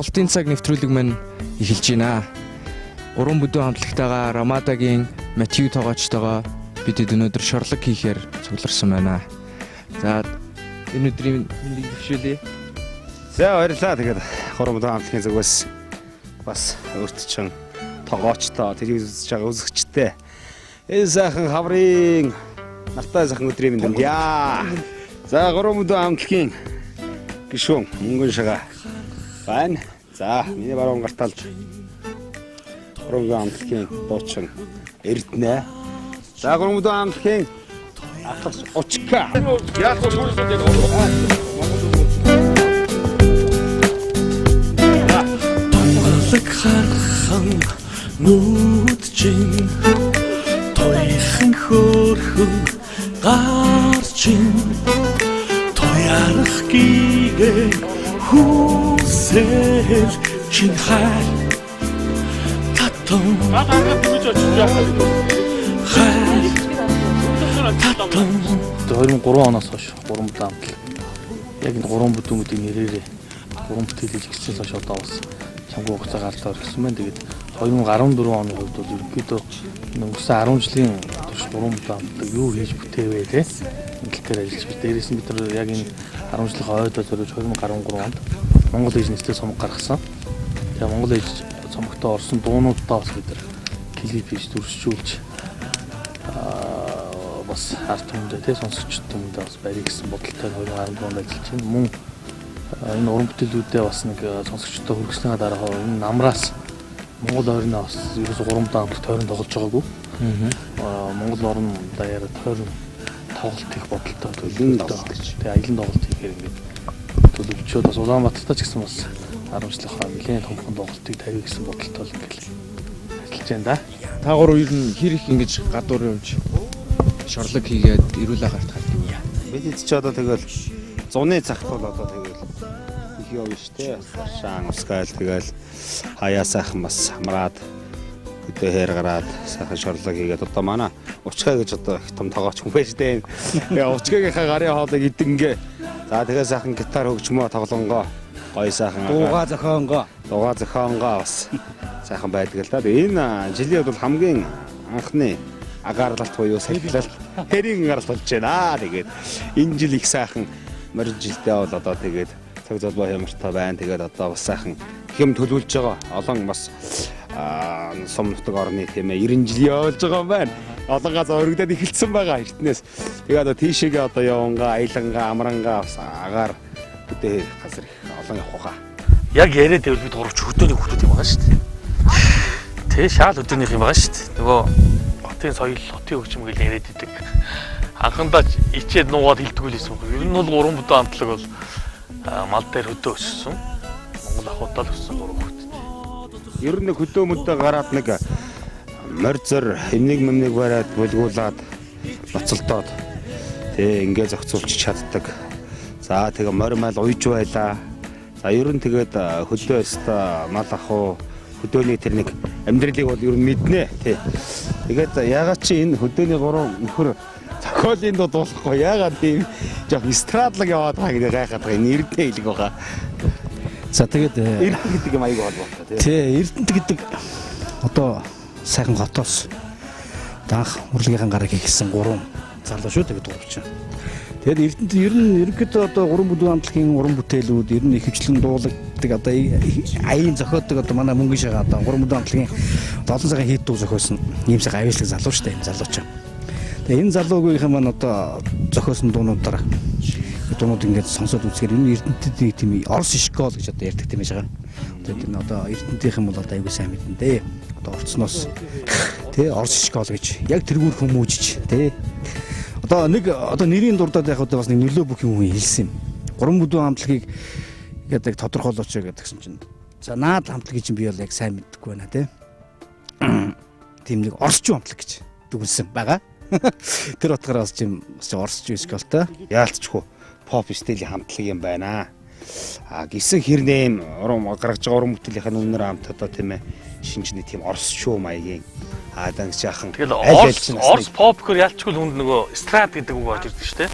Тоглолтын цаг нэвтрүүлэг маань эхэлж байна. Гурван бүдүүн хамтлагтайгаа Рамадагийн Матью тоогоочтойгоо бид өнөөдөр шорлог хийхээр цугларсан байна. За, энэ өдрийн мэндийг төвшүүлье. За, баярлалаа. Тэгээд гурван бүдүүн хамтлагийн зүгээс бас өөрт чинь тогоочтой телевиз үзэж байгаа үзэгчтэй энэ сайхан хаврын нартай сайхан өдрийн мэнд хүргье. За, гурван бүдүүн хамтлагийн гишүүн Мөнгөн шага байна. За, миний баруун гар талд гурван бүдүүн хамтлагийн дуучин Эрдэнэ. За, гурван бүдүүн хамтлагийн ахлагч Учка. Тунгалаг хархан нүд чинь, туяхан хөөрхөн гар чинь, туярах гигээ хүсэл чинь хайр татан, хайр татан. 2003 оноос хойш гурван бүдүүн хамтлаг. Яг энэ гурван бүдүүнүүдийн нэрээрээ гурван бүтээл хийж эхэлснээс хойш одоо бас чамгүй хугацаа гарлаа орхисон байна. Тэгээд 2014 оны хувьд бол ерөнхийдөө өнгөрсөн 10 жилийн турш гурван бүдүүн хамтлаг юу хийж бүтээвэ те. Энэ тал дээр ажиллаж би дээрээс нь бид нар яг энэ 10 жилийн ойдоо зориулж 2013 онд Монгол ээж нийслэл цомог гаргасан. Тэгээ Монгол ээж цомогтоо орсон дуунуудаа бас бид нар клип хийж дүрсжүүлж бас ард түмэндээ тий сонсогчд түмэндээ бас барья гэсэн бодолтой 2014 онд ажиллаж байна. Мөн энэ уран бүтээлүүдээ бас нэг сонсогчдод хүргэснийхаа дараа энэ намраас Монгол орноо бас ерөөсө гурван бүдүүн хамтлаг тойрон тоглож байгаагүй. Монгол орн даяараа тойрон тоглолт хийх бодолтой аялан тоглолт гэж. Тэгээ аялан тоглолт хийхээр ингээд төлөвлөчөөд бас Улаанбаатарт ч гэсэн бас 10 жилийнхаа нэлээд томхон тоглолтыг тавья гэсэн бодолтой л ингээд ажиллаж байна да. Та гурав ер нь хэр их ингэж гадуур явж шорлог хийгээд эрүүл агаарт гардаг юм. Бид ч одоо тэгэл зуны цагт бол одоо тэгэл их явна шүү дээ. Шаан усгайл тэгэл хаяа сайхан бас хамраад хөдөө хээр гараад сайхан шорлог хийгээд одоо манай Учгай гэж одоо их том тогооч хүн байж дээ. Тэгээ Учгайгийнхаа гарын хоолыг идэнгээ. За, тэгээ сайхан гитар хөгжмөө тоглонгоо гоё сайхан дуугаа зохионгоо дуугаа зохионгоо бас сайхан байдаг л да. Тэгээ энэ жилийн бол хамгийн анхны агаарлалт буюу сахилалт хэрийн агаарлалт болж байна. Тэгээд энэ жил их сайхан морин жилдээ бол одоо тэгээд цаг золбоо хямартай байна. Тэгээд одоо бас сайхан хэм төлөвлөж байгаа. Олон бас сум нутаг орны тийм ээ 90 жил явуулж байгаа юм байна. Олон газар өргөдөд эхэлсэн байгаа эртнээс. Тэгээд одоо тийшээгээ одоо явангаа, аялангаа, амрангаа бас агаар хөдөө газар их олон явах хаа. Яг яриад байвал бид гурав ч хөдөөний хүмүүс юм байгаа шүү дээ. Тэ шаал хөдөөнийх юм байгаа шүү дээ. Нөгөө хотын соёл, хотын хөгжим гэж яриад идэг. Анхандаа ичээд нуугаад хилдэггүй л байсан юм. Ер нь бол гурван бүдүүн хамтлаг бол мал дээр хөдөө өссөн. Монгол ахуйдаа л өссөн гурван хүүхэд. Ер нь нэг хөдөө мөдөө гараад нэг морь зор эмнэг мэмнэг бариад булгуулад ноцолдоод тэ ингээ зохицуулж чаддаг. За, тэгээ морь мал уйж байлаа. За, ер нь тэгээд хөдөө өстө мал ахуу хөдөөний тэр нэг амьдралыг бол ер нь мэднэ тий. Тэгээд ягаад чи энэ хөдөөний гурван нөхөр зохиолын дуу дуулахгүй ягаад тийм жоох эстрадлаг яваад байгаа гэдэг гайхаад байгаа. Энэ эрдэнэ хэлэг байгаа. За, тэгээд Эрдэнэ гэдэг юм аяг холбоотой тий. Тий, Эрдэнэт гэдэг одоо сайхан хотоос анх урлагийн гараг хийсэн гурван залуу шүү дээ бид гурав чинь. Тэгээд Эрдэнэт ер нь ерөнхийдөө одоо гурван бүдүүн хамтлагийн уран бүтээлүүд ер нь ихэвчлэн дуулагддаг, одоо аяын зохиодог, одоо манай Мөнгөн шага одоо гурван бүдүүн хамтлагийн олон сайхан хит дуу зохиосон ийм сайхан авьяаслаг залуу шүү дээ энэ залуу чинь. Тэгээ энэ залуугийнхэн маань одоо зохиосон дуунуудаар дуунууд ингээд сонсоод үзэхээр энэ Эрдэнэтэд нэг тийм Орос школ гэж одоо ярьдаг тийм байж байгаа. Тэгээд энэ одоо Эрдэнэтийнхэн бол одоо аягүй сайн мэднэ дээ. Одоо орцноос тий Орос школ гэж яг тэргүүр хүмүүжиж тий. Одоо нэг одоо нэрийн дурдаад яг одоо бас нэг нөлөө бүх юм хэлсэн юм. Гурван бүдүүн хамтлагийг гэдэг тодорхойлооч гэдгсэн чинь. За, наад хамтлагийг чинь би бол яг сайн мэдэхгүй байна тий. Тийм нэг оросчуу хамтлаг гэж дүгнсэн байгаа. Тэр утгаараа бас тийм бас оросчуу школтой. Яалтчгүй pop стилийн хамтлаг юм байна. А гисэн хэрнээ юм уран гаргаж байгаа уран бүтээлийнх нь үнээр хамт одоо тийм ээ шинжний тийм оросчуу маягийн аадан гэж яхан Тэгэл Орос pop гэхээр ялчгүй хүнд нөгөө эстрад гэдэг үг орж ирдэг шүү дээ.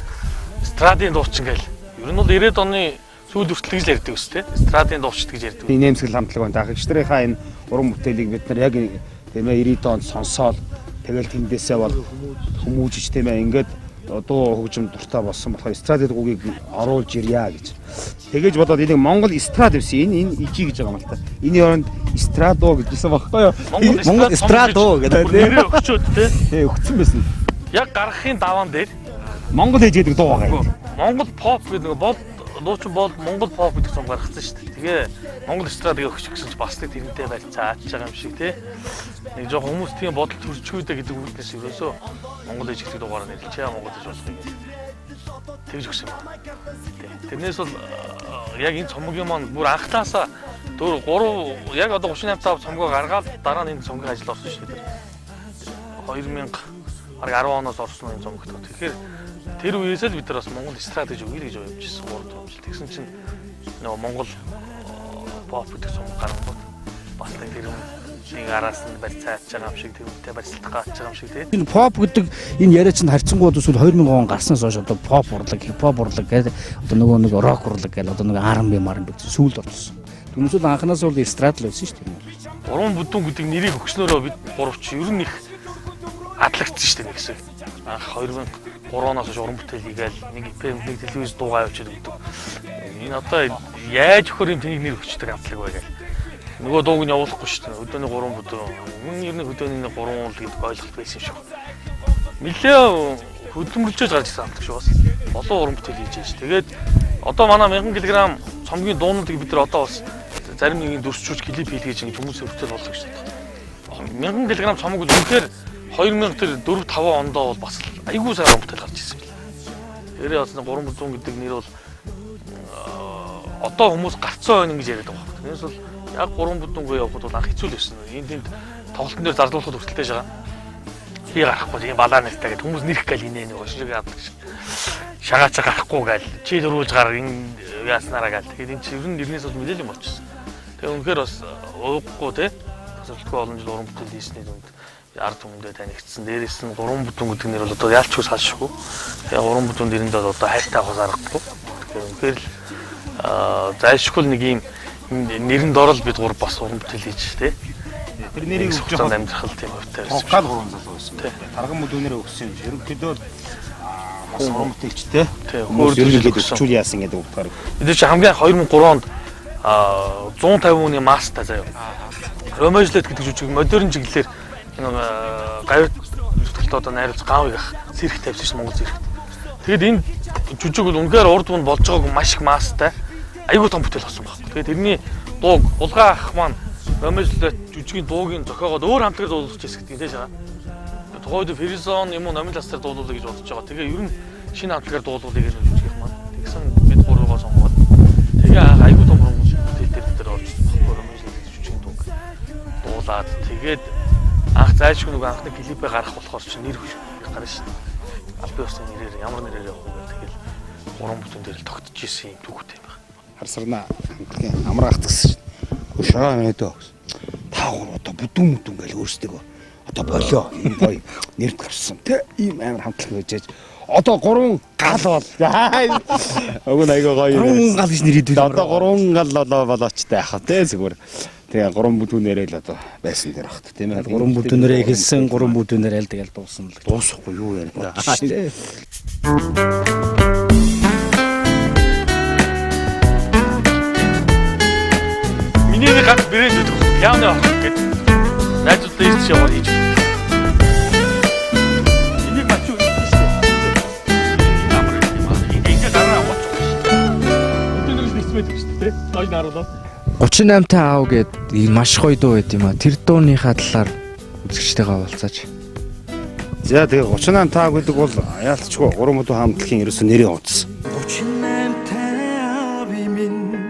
Эстрадын дуучин гээл. Ер нь бол 90-ад оны Сүүл хүртэл гэж ярьдаг ус те. Эстрадын дуучид гэж ярьдаг. Нэмсгэл хамтлаг байна. Ах эгч нарынхаа энэ уран бүтээлийг бид нар яг тийм ээ 90-ад онд сонсоол тэгэл тэндээсээ бол хүмүүжиж тийм ээ ингээд дуу хөгжим дуртай болсон болохоор эстрад гэдэг үгийг оруулж ирья гэж. Тэгэж бодоод энийг Монгол эстрад байсан. Энэ ижи гэж байгаа юм л та. Энэ оронд эстрадо гэж хэлсэн багхгүй юу? Монгол эстрадо гэдэг. Нэрээ өгчөөд те. Тий, өгцөн байсан. Яг гаргахын даваан дээр Монгол ээж гэдэг дуу байгаа юм. Монгол pop гэдэг бол дуучин бол Монгол pop гэдэг цом гаргацсан шүү дээ. Тэгээ Монгол эстрадыг өгч гэсэн чи бас нэг тэрнтэй барьцааж байгаа юм шиг тий. Нэг жоох хүмүүс тийм бодол төрчихүүдэ гэдэг үүднээс ерөөсөө Монгол ээж гэдэг дугаараа нэрлэчээ Монгол ээж болох юм. Тэгж өгсөн юм байна. Тий. Тэрнээс бол яг энэ цомгийн маань бүр анхнаасаа 4 3 яг одоо 38 5 цомгоо гаргаад дараа нь энэ цомгийн ажил орсон шүү дээ. 2000 бараг 10 оноос орсон энэ цомогт. Тэгэхээр тэр үеэс л бид нар бас Монгол эстрад гэж үгүй л гэж явж ирсэн 3 4 жил. Тэгсэн чинь нөгөө Монгол pop гэдэг цомог гарангууд бас нэг тэр нэг араас нь барьцааж байгаа юм шиг тэр үнтэй барьцалдах гэж байгаа юм шиг тий. Энэ pop гэдэг энэ яриа чинь харьцангуй бол сүүл 2000 он гарснаас хойш одоо pop урлаг, хип-хоп урлаг гэдэг одоо нөгөө нэг рок урлаг гэдэг одоо нэг R&B марн гэдэг сүүлд орсон. Түүнээс бол анханаас бол эстрад л байсан шүү дээ. Гурван бүдүүн гэдэг нэрийг өгснөөрөө бид гурав чи ер нь их адлагдсан шүү дээ нэг хэсэг. Анх 2003 оноос хойш уран бүтээл хийгээл нэг FM нэг телевиз дуугаа явуулж өгдөг. Энэ одоо яаж өхөр юм тэнийг нэр өгчдөг амтлаг бай гэл. Нөгөө дууг нь явуулахгүй шүү дээ. Өдөөний гурван бүдүүн. Мөн ер нь хөдөөний гурван л гэдэг ойлголт байсан юм шиг. Нилээ хөдөлмөрлөж гарч ирсэн амтлаг шүү бас. Олон уран бүтээл хийж байж. Тэгээд одоо манай 1000 кг цомгийн дуунуудыг бид нар одоо бас зарим нэгний дүрсчүүлж клип хийлгэж ингэж хүмүүсийн хүртэл болдог шүү дээ. 1000 кг цомог бол үнэхээр 2004 5 ондоо бол бас айгүй сайн уран бүтээл гарч ирсэн юм байна. Тэрээ бас 300 гэдэг нэр бол одоо хүмүүс гарцсан байна гэж яриад байгаа юм. Тэрнээс бол яг 3 бүдүүнгүй явхад бол анх хэцүү л байсан. Энд тэнд тоглолтын дээр зарлуулахад хүртэлтэй байгаа. Хий гарахгүй тийм балаа нэртэй гэдэг хүмүүс нэрх гал инээ нэг шиг яадаг шиг. Шагаачаа гарахгүй гал чи дөрүүлж гар энэ яаснараа гал. Тэгээд энэ чи ер нь нэрнээс бол мэдээлэл юм болчихсон. Тэгээ үнэхээр бас ууггүй те тасралтгүй олон жил уран бүтээл хийсний дүнд ард түмэндээ танигдсан. Дээрээс нь гурван бүдүүн гэдэг нэр бол одоо яалчгүй салшгүй. Тэгээ гурван бүдүүн нэрэнд бол одоо хайртай авахаас аргагүй. Тэгэхээр үнэхээр л зайлшгүй нэг юм нэрэнд орол бид гур бас уран бүтээл хийж те. Тэр нэрийг өгч явах амьдрал тийм хувьтай байсан. Гал гурван залуу байсан. Тарган бүдүүнээрээ өгсөн юм чи. Ерөнхийдөө бас уран бүтээлчтэй. Хүмүүс ерөнхийдөө өгчүүл яасан гэдэг утгаар. Бид чи хамгийн 2003 онд 150 хүний мастай заяа. Ромежлет гэдэг жүжиг модерн чиглэлээр энэ гавь зүтгэлт одоо найруулж гавыг ах цирк тавьсан шин Монгол циркт. Тэгээд энэ жүжиг бол үнэхээр урд өмнө болж байгааг маш их мастай айгүй том бүтээл болсон байхгүй. Тэгээд тэрний дууг Улгаан ах маань Ромежлет жүжигийн дуугийн зохиогоод өөр хамтлагаар дуулах гэсэн гэдэг тийм шаа. Тухайд Феризон юм уу Номин ластер дуулуулъя гэж бодож байгаа. Тэгээ ер нь шинэ хамтлагаар дуулуулъя гэж жүжигийнх маань. Тэгсэн бид гурвыгоо сонгоод тэгээ айгүй том бүтээл дээр бид нар орж ирсэн байхгүй. Ромежлет жүжигийн дууг дуулаад тэгээд анх зайлшгүй нэг анхны клипээ гарах болохоор чи нэр гарна шин. Албан ёсны нэрээр ямар нэрээр явах вэ тэгэл гурван бүтэн дээр л тогтож исэн юм түүхтэй юм байна. Хар сарна хамтлагийн амраах гэсэн шин. Шараа мэдээ. Та гур одоо бүдүүн мүдүүн гэл өөрсдөө одоо болио ийм гоё нэрд гарсан тэ ийм амар хамтлаг байж аж одоо гурван гал бол. Уг нь айгаа гоё. Гурван гал гэж нэр идэв. Одоо гурван гал болоо болоочтой яхаа тэ зүгээр. Тэгээ гурван бүдүүнээрээ л одоо байсан дээр багт тийм ээ. Гурван бүдүүнээрээ эхэлсэн, гурван бүдүүнээрээ л тэгэл дуусна л. Дуусахгүй юу яриа. Шүү дээ. Миний нэг ганц брэнд өгөх пиано авах гэдэг. Найзуудтай ирж яваад хийж. Энийг мачуу хийсэн шүү дээ. Амар юм аа. Ингээ гараа авах шүү дээ. Өдөр нэг нэгсмэд шүү дээ. Дойн харуулаад. 38 та аав гээд маш гоё дуу байт юм а. Тэр дууныхаа талаар үзэгчтэйгээ уулзаач. За тэгээ 38 таа гэдэг бол яалтчгүй гурван бүдүүн хамтлагийн ерөөсөө нэрийн утас. 38 тави минь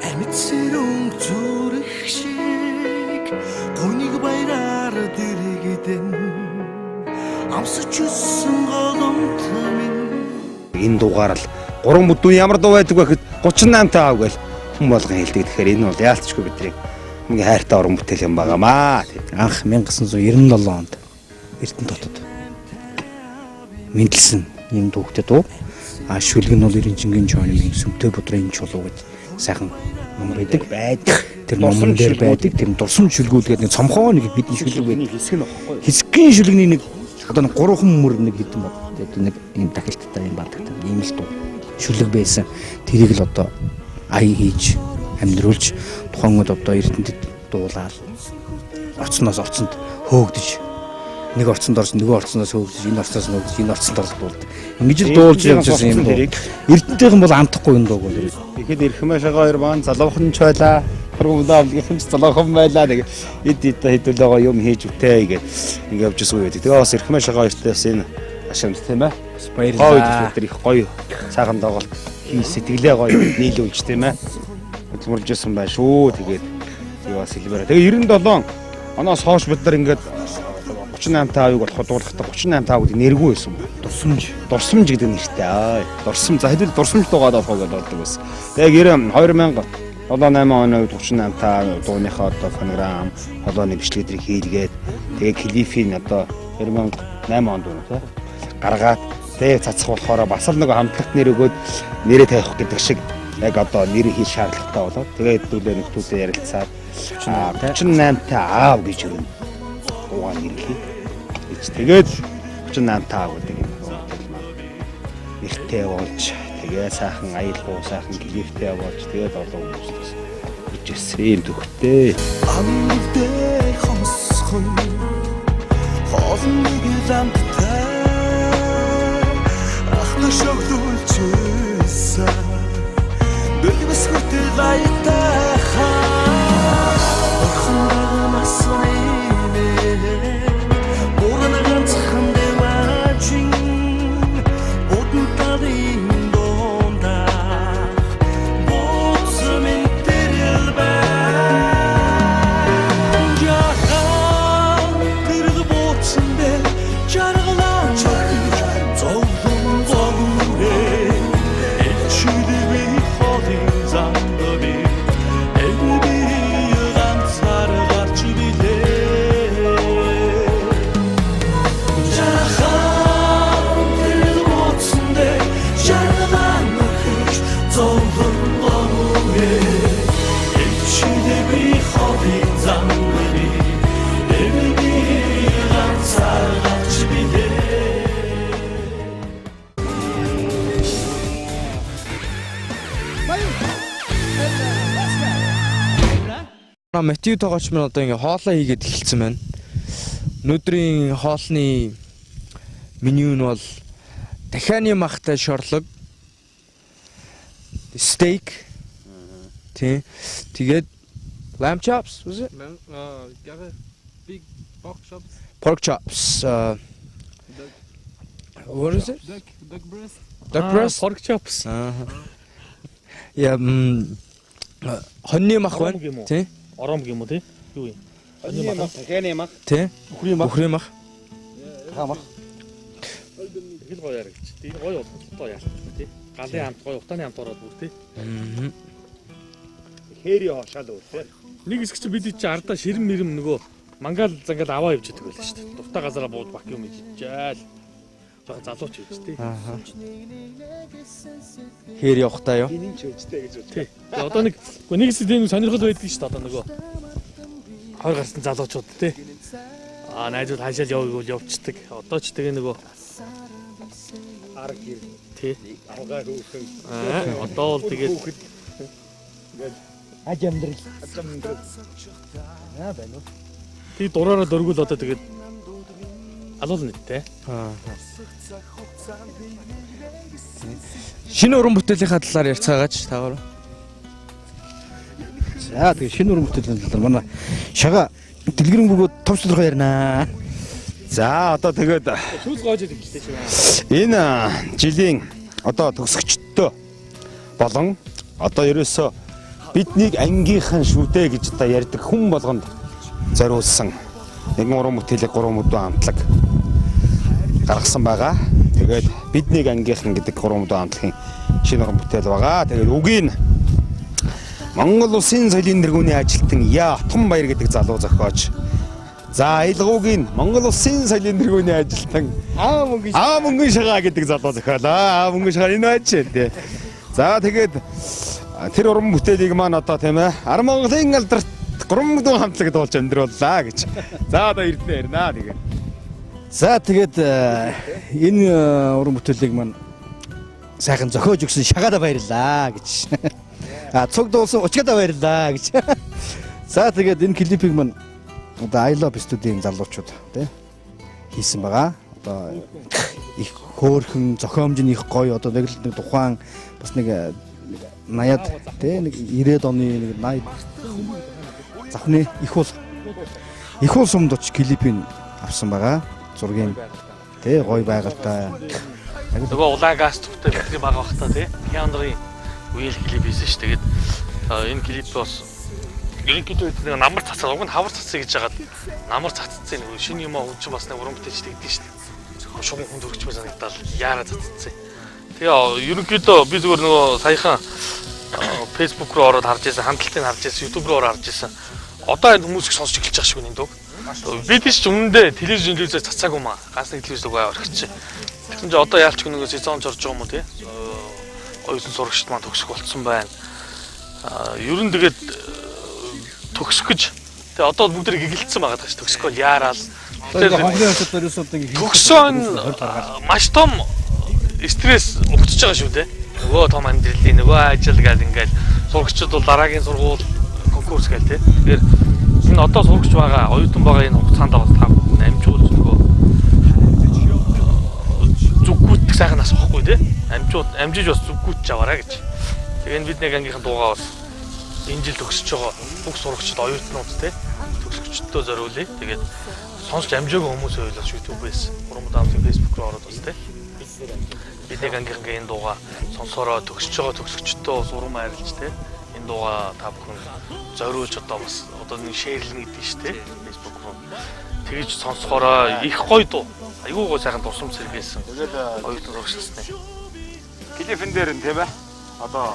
амьд сэрүүн зүрх шиг гуниг баяраар дэрэгдэн амсаж өссөн голомт минь. Энэ дугаар л гурван бүдүүн ямар дуу байдаг вэ гэхэд 38 таа аав гэл хүн болгон хэлдэг. Тэгэхээр энэ бол яалтчгүй бидний хамгийн хайртай уран бүтээл юм байгаамаа. Анх 1997 онд Эрдэнэ хотод мэндэлсэн юм дүүхтэй дуу. А шүлэг нь бол Эренчингийн чойнмын сүмтэй будрын чулуу гэж сайхан ном байдаг. Тэр номон дээр байдаг. Тэр дурсамж шүлгүүд гэдэг нэг цомхоо нэг бидний шүлэг байдаг. Хэсэг нь багхгүй юу? Хэсгийн шүлэгний нэг одоо нэг 3 мөр нэг хэдэн бод. Тэгээд нэг ийм дахилттай юм бадагтай ийм л дуу шүлэг байсан. Тэрийг л одоо аян хийж амьдруулж тухайн үед одоо Эрдэнэтэд дуулаад орцноос орцонд хөөгдөж нэг орцонд орсон нөгөө орцноос хөөгдөж энэ орцноос хөөгдөж энэ орцонд орсон дуулдаг. Ингэж л дуулж явж байсан юм дуу. Эрдэнэтийнхэн бол амтахгүй юм дууг бол. Тэгэхэд Эрхмээ шагаа хоёр маань залуухан ч байлаа. Хургуулаа амлгийнхан ч залуухан байлаа. Нэг эд эд хэдүүлээ юм хийж үтэй гээд ингэ явж исэн үе байдаг. Тэгээ бас Эрхмээ шагаа хоёртой бас энэ ашигт тийм ээ. Баярлалаа. Бид тэр их гоё сайхан доголт хий сэтгэлээ гоё нийлүүлж тийм ээ. Хөдөлмөрлж исэн байх шүү. Тэгээд юу бас хэлмээр. Тэгээ 97 оноос хойш бид нар ингээд 38 таавыг болоход дуулахдаа 38 таав гэдэг нэргүй байсан байна. Дурсамж. Дурсамж гэдэг нэртэй. Аа, дурсамж. За хэдүүл дурсамж дуугаад болох гэж боддог байсан. Тэгээ 2007 8 оны үед 38 таав дууныхаа одоо фонограм, холооны бичлэг зэрэг хийлгээд тэгээ клипийг одоо 2008 онд үү те гаргаад тэгээ цацах болохоор бас л нэг хамтлагт нэр өгөөд нэрээ тавих гэдэг шиг яг одоо нэр хийх шаардлагатай болоод тэгээ хэдүүлээ нөхдүүдээ ярилцаад 38 та аав гэж өрнө. Дуугаа нэрлэе. Тэгээд 38 та аав гэдэг юм бүтээл маань нэртэй болж тэгээ сайхан аялгау сайхан клиптэй болж тэгээд олон хүмүүс бас ирж ирсэн юм төгтөө. Амдээ хомсхон хоол нэг ламтай ахна шогдуулж байсан бэлгэс хүртэл аятайхан орхон насны бүрэн ганцхан дэважин будан талын дундах буцмын тэрэл бай жахан тэрэл буцсан дээр жаргалаа чахиж зовлон зовлон элчилби холын замд би элби ганцаар гарч билээ жахан тэрэл буцсан дээр жаргалаа нөхөж зовлон зовлон элчилби холын замд би элби ганцаар гарч билээ. Матью тогооч минь одоо ингээ хоолоо хийгээд эхэлсэн байна. Өнөөдрийн хоолны меню нь бол дахианы махтай шорлог, стейк, тий. Тэгээд lamb chops, was it? Big pork chops. Pork chops. What is it? Duck breast. Duck breast. Pork chops. Я хоньны мах байна. Тий. Ором юм уу тий? Юу юм? Хоньны мах, дахианы мах. Тий. Үхрийн мах. Үхрийн мах. Дахиа мах. Их л гоё яригч. Тийм гоё утгатай яалт тий. Галын амт гоё, утааны амт ороод бүр тий. Хээри хошаал өөр тий. Нэг хэсэг чи бид чи ардаа ширэм мэрэм нөгөө мангал зангаал аваа явж идэг байлаа шүү дээ. Дуртай газараа бууж бак юм ижижээл. Жохон залууч явж тий. Хээр явах таа юу? Гинэн ч өжтэй гэж бодчих. Тий. Тэгээ одоо нэг нэг хэсэг тийм сонирхол байдаг шүү дээ. Одоо нөгөө 20 гарсан залуучууд тий. Аа найзууд хаашаа л явъя гэвэл явцдаг. Одоо ч тэгээ нөгөө Арга гэр тий. авгаа хөөхөн. Аа одоо бол тэгээд Аж амьдрал. Аж амьдрал. Аа байна уу? тий дураараа дөргөл одоо тэгээд алуулна тий. Аа. Шинэ уран бүтээлийнхаа талаар ярьцгаагач таагаар. За тэгээ шинэ уран бүтээлийн талаар манай шага дэлгэрэн бөгөөд тов тодорхой ярина. За одоо тэгээд Шүүл гоож идэг гэлтэй чи. энэ жилийн одоо төгсөгчдөө болон одоо ерөөсөө биднийг ангийнхан шүү дээ гэж одоо ярьдаг хүн болгонд зориулсан нэгэн уран бүтээлийг гурван мөдөө амтлаг гаргасан байгаа. Тэгээд биднийг ангийнхан гэдэг гурван мөдөө амтлагын шинэ уран бүтээл байгаа. Тэгээд үгийг Монгол Улсын соёлын тэргүүний ажилтан Я Отгонбаяр гэдэг залуу зохиоч За аялгаугийн Монгол Улсын соёлын тэргүүний ажилтан Аа мөнгө Аа мөнгөн шагаа гэдэг залуу зохиолоо. Аа мөнгөн шагаа энэ байж тий. За тэгээд тэр уран бүтээлийг маань одоо тийм Ар Монголын алдарт гурван бүдүүн хамтлаг дуулж амьдрууллаа гэж. За одоо Эрдэнэ ярина тэгээд. За тэгээд энэ уран бүтээлийг маань сайхан зохиож өгсөн шагаада баярлаа гэж. А цуг дуулсан учгаада баярлаа гэж. За тэгээд энэ клипийг маань одоо I Love студийн залуучууд тий хийсэн байгаа. Одоо их хөөрхөн зохиомж нь их гоё, одоо нэг л нэг тухайн бас нэг 80-ад тий нэг 90-ад оны нэг 80 завхны их уул сумд очиж клипийг авсан байгаа. Зургийн тий гоё байгальтай. Нөгөө улаан газ зүгтээ бидний бага бахта тий Пиандрын үеэл клип хийсэн ш. Тэгээд энэ клип бас ерөнхийдөө нэг намар цацаад уг нь хавар цацъя гэж хагаад намар цацсан нэг шинэ юм аа хүн чинь бас нэг уран бүтээлч тэгдэж ш. Шугам хүн төрөгчмөр санагдал яараа цацсан. Тэгээ ерөнхийдөө би зүгээр нөгөө саяхан Facebook руу ороод харж байсан, хандлтыг харж байсан, YouTube руу ороод харж байсан. Одоо энэ хүмүүс их сонсч эхэлж байгаа шиг энэ дууг. Бид ч өмнөдөө телевиз телевизээр цацаагүй маа. Ганц нэг телевиз дуугаа орхичих. Тэгсэн чинь одоо яалч нөгөө сезон зорж байгаа юм уу тий? Оюутан сурагчд маань төгсөх болцсон байна. Ер нь тэгээд төгсөх гэж тэгээ одоо бүгд нэг гэгэлцсэн байгаа даа ш. Төгсөх бол яараал. Тэгээд хонхны очоод ерөөсөө одоо ингэ төгсөө маш том стресс өгч байгаа шүү дээ. Нөгөө том амьдралын нөгөө ажил гээл ингээл сурагчид бол дараагийн сургууль конкурс гээл тий. Тэгэхээр энэ одоо сурагч байгаа, оюутан байгаа энэ хугацаанд бас та бүхэн амжуулж нөгөө зүггүйтгэх сайхан нас واخгүй тий. Амжиж бас зүггүйт аваарай гэж. Тэгээ энэ бид нэг ангийнхан дуугаа бас энэ жил төгсөж байгаа бүх сурагчид оюутнууд тий төгсөгчдөд зориулъя. Тэгээд сонсч амжаагүй хүмүүс байлаа YouTube-ээс, Уран бүтээмжийн Facebook руу ороод бас тий. Бид нэг ангийнхангаа энэ дуугаа сонсороо төгсөж байгаа төгсөгчдөө бас урам хайрлаж тий. Энэ дуугаа та бүхэн зориулж одоо бас одоо нэг шеэрлэнэ гэдэг нь шүү дээ Facebook руу. Тэгэж сонсохороо их гоё дуу. Айгүй гоё сайхан дурсамж сэргээсэн. Тэгээд оюутан сурагчдсны. Клипэн дээр нь тийм одоо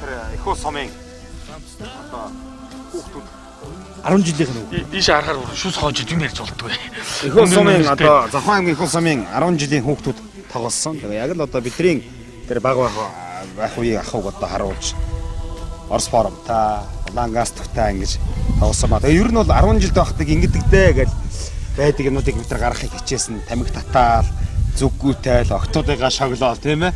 тэр их уул сумын одоо хүүхдүүд 10 жилийнх нь үг. Ийш харахаар шүс хоож юм ярьж болдгоо. Их уул сумын одоо Завхан аймгийн их уул сумын 10 жилийн хүүхдүүд тоглосон. Тэгээ яг л одоо бидний тэр баг байх үеийн ахуйг одоо харуулж Орос форумтай, улаан гастуктай ингэж тоглосон ба. Тэгээ ер нь бол 10 жилд байхдаа ингэдэг дээ гэж байдаг юмнуудыг бид нар гаргахыг хичээсэн. Тамхи татаал, зүггүйтэл, октоодыгаа шоглоол тийм ээ.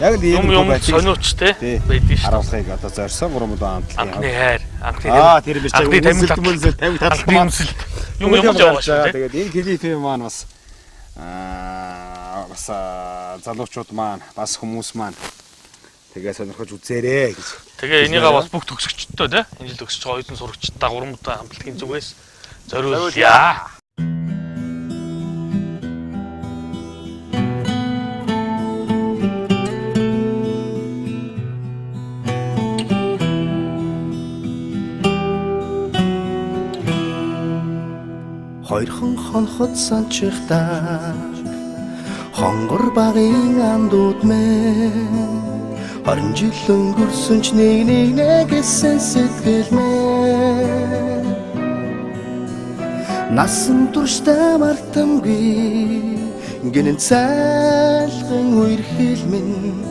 Яг л ийм юм сониуч те байдаг шүү. Харуулахыг одоо зорьсон гурван бүдүүн хамтлагийн анхны хайр, анхны тэр биш үнсэлт тамхи татал үнсэлт юм юм яваа шүү. Тэгээд энэ клипийн маань бас бас залуучууд маань бас хүмүүс маань тэгээ сонирхож үзээрэй гэж. Тэгээ энийгээ бас бүх төгсөгчдөө те энэ жил төгсөж байгаа оюутан сурагчдаа гурван бүдүүн хамтлагийн зүгээс зориулъя. Хоёрхан хонхот санчихтаа хонгор багын андууд мэн 20 жил өнгөрсөн ч нэг нэг нэгсэн сэтгэл мэн насан туршдаа мартамгүй гинэн цайлган үерхэл минь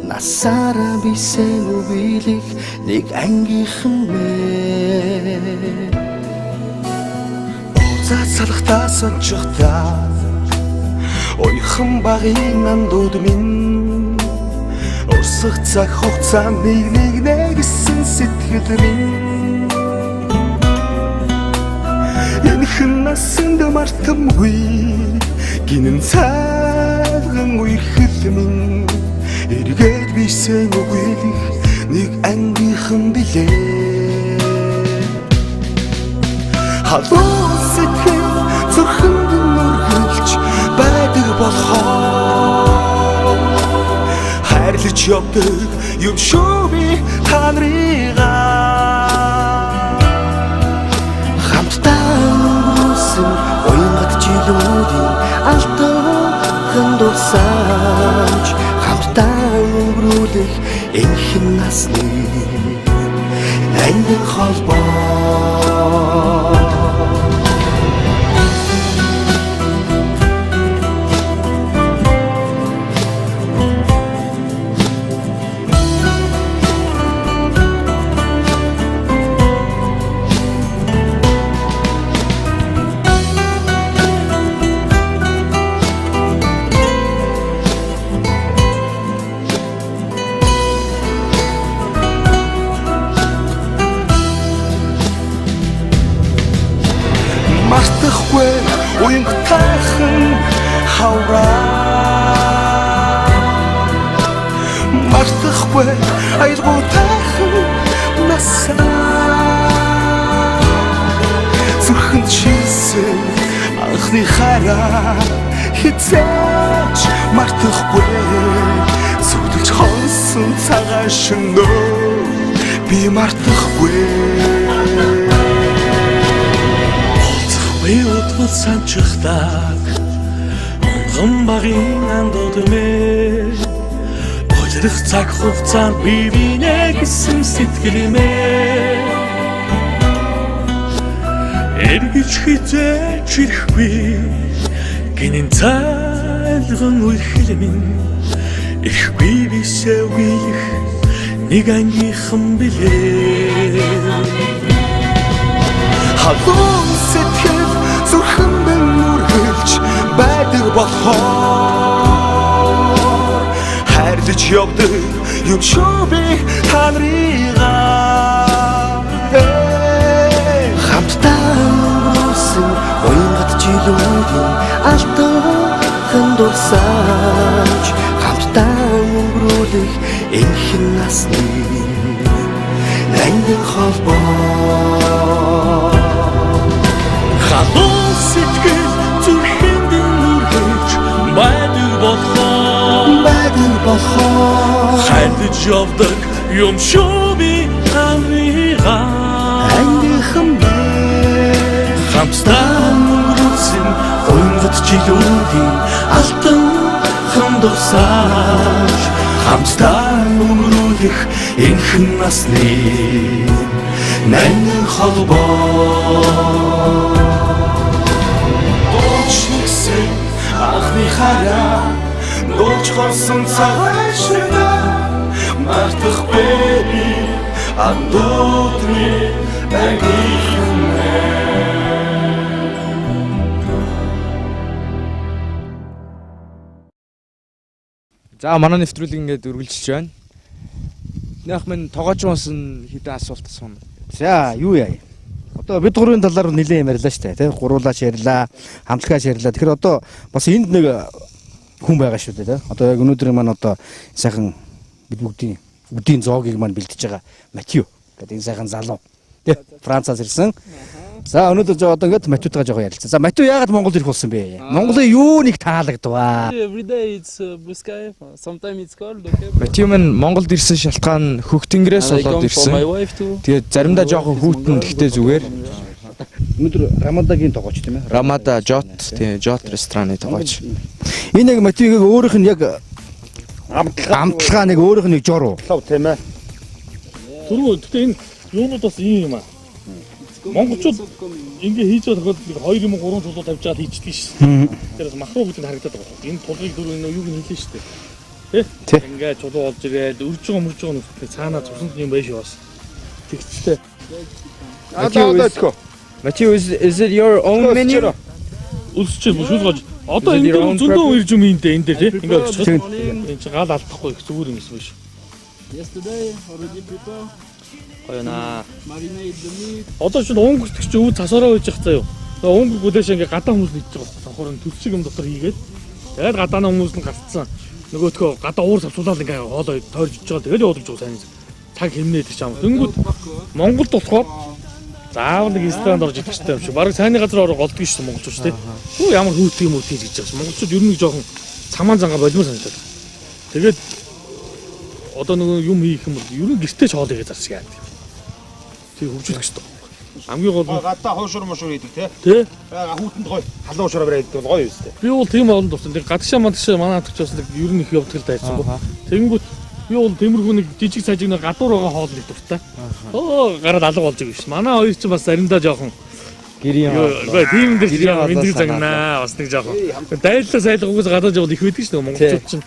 насаараа бисэн үбилэх нэг ангийнхан мэн Цацалхтаа сончихтаа ойхон багын андууд минь урсах цаг хугацаа нэг нэг нэгсэн сэтгэл минь энхэн насанд мартамгүй гинэн цайлган үерхэл минь эргээд бисэн үгүйлэх нэг ангийнхан билээ. Халуун сэтгэл зүрхэнд нүргэлж байдаг болохоор хайрлаж явдаг юм шүү би та нарыгаа хамтдаа өнгөрсөн уянгат жилүүдийн алтан дурсамж хамтдаа өнгөрүүлэх энхэн насны ангин холбоо. Мартахгүй уянгатайхан хавраа. Мартахгүй аялгуутайхан насаа. Зүрхэнд шилсэн анхны хайраа хизээч мартахгүй. Зүудэлж хонсон цагаан шөнөө би мартахгүй. Уулзахгүй удвал санчихдаг онгон багийн андууд мэ. Улирах цаг хугацаанд би бинэ гэсэн сэтгэл мэ. Эргэж хизээч ирэхгүй гинэн цайлган үерхэл минь. Ирэхгүй бисээ үеих нэг ангийнхан билээ. Халуун сэтгэл зүрхэнд үргэлж байдаг болохоор хайрлаж явдаг юм шүү би та нарыгаа. Хамтдаа өнгөрүүлсэн уянгат жилүүдийн алтан дурсамж, хамтдаа өнгөрүүлэх энхэн насны нандин холбоо. Халуун сэтгэл зүрхэнд үргэлж байдаг болохоор байдаг болохоор хайрлаж явдаг юм шүү би нарыгаа. Ангийнхан бэ. Хамтдаа өнгөрүүлсэн уянгат жилүүдийн алтан дурсамж, хамтдаа өнгөрүүлэх энхэн насны нандин холбоо. Дууч нэгсэн анхны хараа нууж хорсон цагаан шөнөө мартахгүй би андуудны ангийнхан. За, манай нэвтрүүлэг ингээд үргэлжилж байна. Нөх минь тогооч унсан хэдэн асуулт асууна. За, юу яа. Одоо бид гурвын талаар нэлээд юм ярьлаа шүү дээ, тий. Гуруулаач ярьлаа, хамтлагаач ярьлаа. Тэгэхээр одоо бас энд нэг хүн байгаа шүү дээ, тий. Одоо яг өнөөдөр маань одоо сайхан бид бүгдийн үдийн зоогийг маань бэлдэж байгаа Матью гэдэг энэ сайхан залуу. Тий. Францаас ирсэн. За, өнөөдөр жоо одоо ингээд Матютайгаа жоохон ярилцсан. За, Матью яагаад Монголд ирэх болсон бэ? Монголын юу нэг таалагдваа? Every day it's blue sky. Sometimes it's cold, okay. Матью минь Монголд ирсэн шалтгаан хөх тэнгэрээс And I болоод come for my ирсэн. wife too. Тэгээд заримдаа жоохон хүйтэн, гэхдээ зүгээр. Өнөөдөр Рамадагийн тогооч, тийм ээ. Рамада Жот, тий, Жот рестораны тогооч. Энэ яг Матюг өөрийнх нь яг амталгаа нэг өөрийнх нь нэг жор уу? Лав, тийм ээ. Түрүү гэхдээ энэ юунууд бас ийм юм аа. Монголчууд ингээ хийж байгаа тохиолдолд нэг 2 юм уу 3 чулуу тавьж чаад хийчихдэг шээ. Тэрээс махруу гэдэг нь харагдаад байгаа. Энэ тулгыг дөрөв энэ юуг нь хэлээ шүү дээ. Тий. Тэ? Ингээ чулуу олж ирээд өрж байгаа мөрж байгаа нүхтэй цаанаа цуснд юм байж бас. Тэгчтэй. Одоо одоо өтгөө. Матью, is it your own menu? Өлсчээ шүүл гож. Одоо Is it энэ your дээр own зөндөө ирж юм энэ дээр энэ дээр тий. Ингээ Prepare өчсөн. this morning. Энэ чинь гал алдахгүй их зүгээр юм биш. Yesterday already prepare. Гоё наа. Marinate the meat. Одоо чинь өнгөрт чи өвд цасаараа үйж явах заяа. Тэгээ өнгөр гүлээш ингээ гадаа хүмүүс нь идэж байгаа байхгүй. Цонхоор нь төлс шиг юм дотор хийгээд. Тэгээд гадаана хүмүүс нь гарцсан. Нөгөөтгөө гадаа уур савцуулаад ингээ хоолой тойрж иж байгаа. Тэгээд явуулж байгаа сайн. Цаг хэмнээ идэх чам. Тэнгүүд Монголд болохоор заавал нэг ресторанд орж идэх хэрэгтэй юм шиг. Бараг сайнны газар ороо голддог шүү дээ монголчууд тий. Хүү ямар хүүтг юм уу тийж гэж байгаа. Монголчууд ер нь нэг жоохон самаан зангаа болмоор санагдаад. Тэгээд одоо нөгөө юм хийх юм бол ер нь гэртээ ч хоол хийгээ зарч яа. Тэг хөгжүүлэх хэрэгтэй. Хамгийн гол нь Гадаа хуушур мушур идэг тий. тий. Хүүтэнд гоё халуун уушраа барай идэг бол гоё юм шүү дээ. Би бол тийм олон дурсан. Тэг гадагшаа мадагшаа манай хамтлагч бас нэг ер нь их явдаг л дайрсан. Тэгэнгүүт би бол тиймэрхүү нэг жижиг сажиг нэг гадуур байгаа хоол нэг дуртай. Оо гараад алга болж байгаа биш. Манай хоёр ч бас заримдаа жоохон Гэрийн Үгүй тийм дээр Гэрийн жоохон мэндэг хоолоо загнаа бас нэг жоохон. Дайлаа сайлгаагүй гадаад явал их байдаг шүү дээ монголчууд чинь.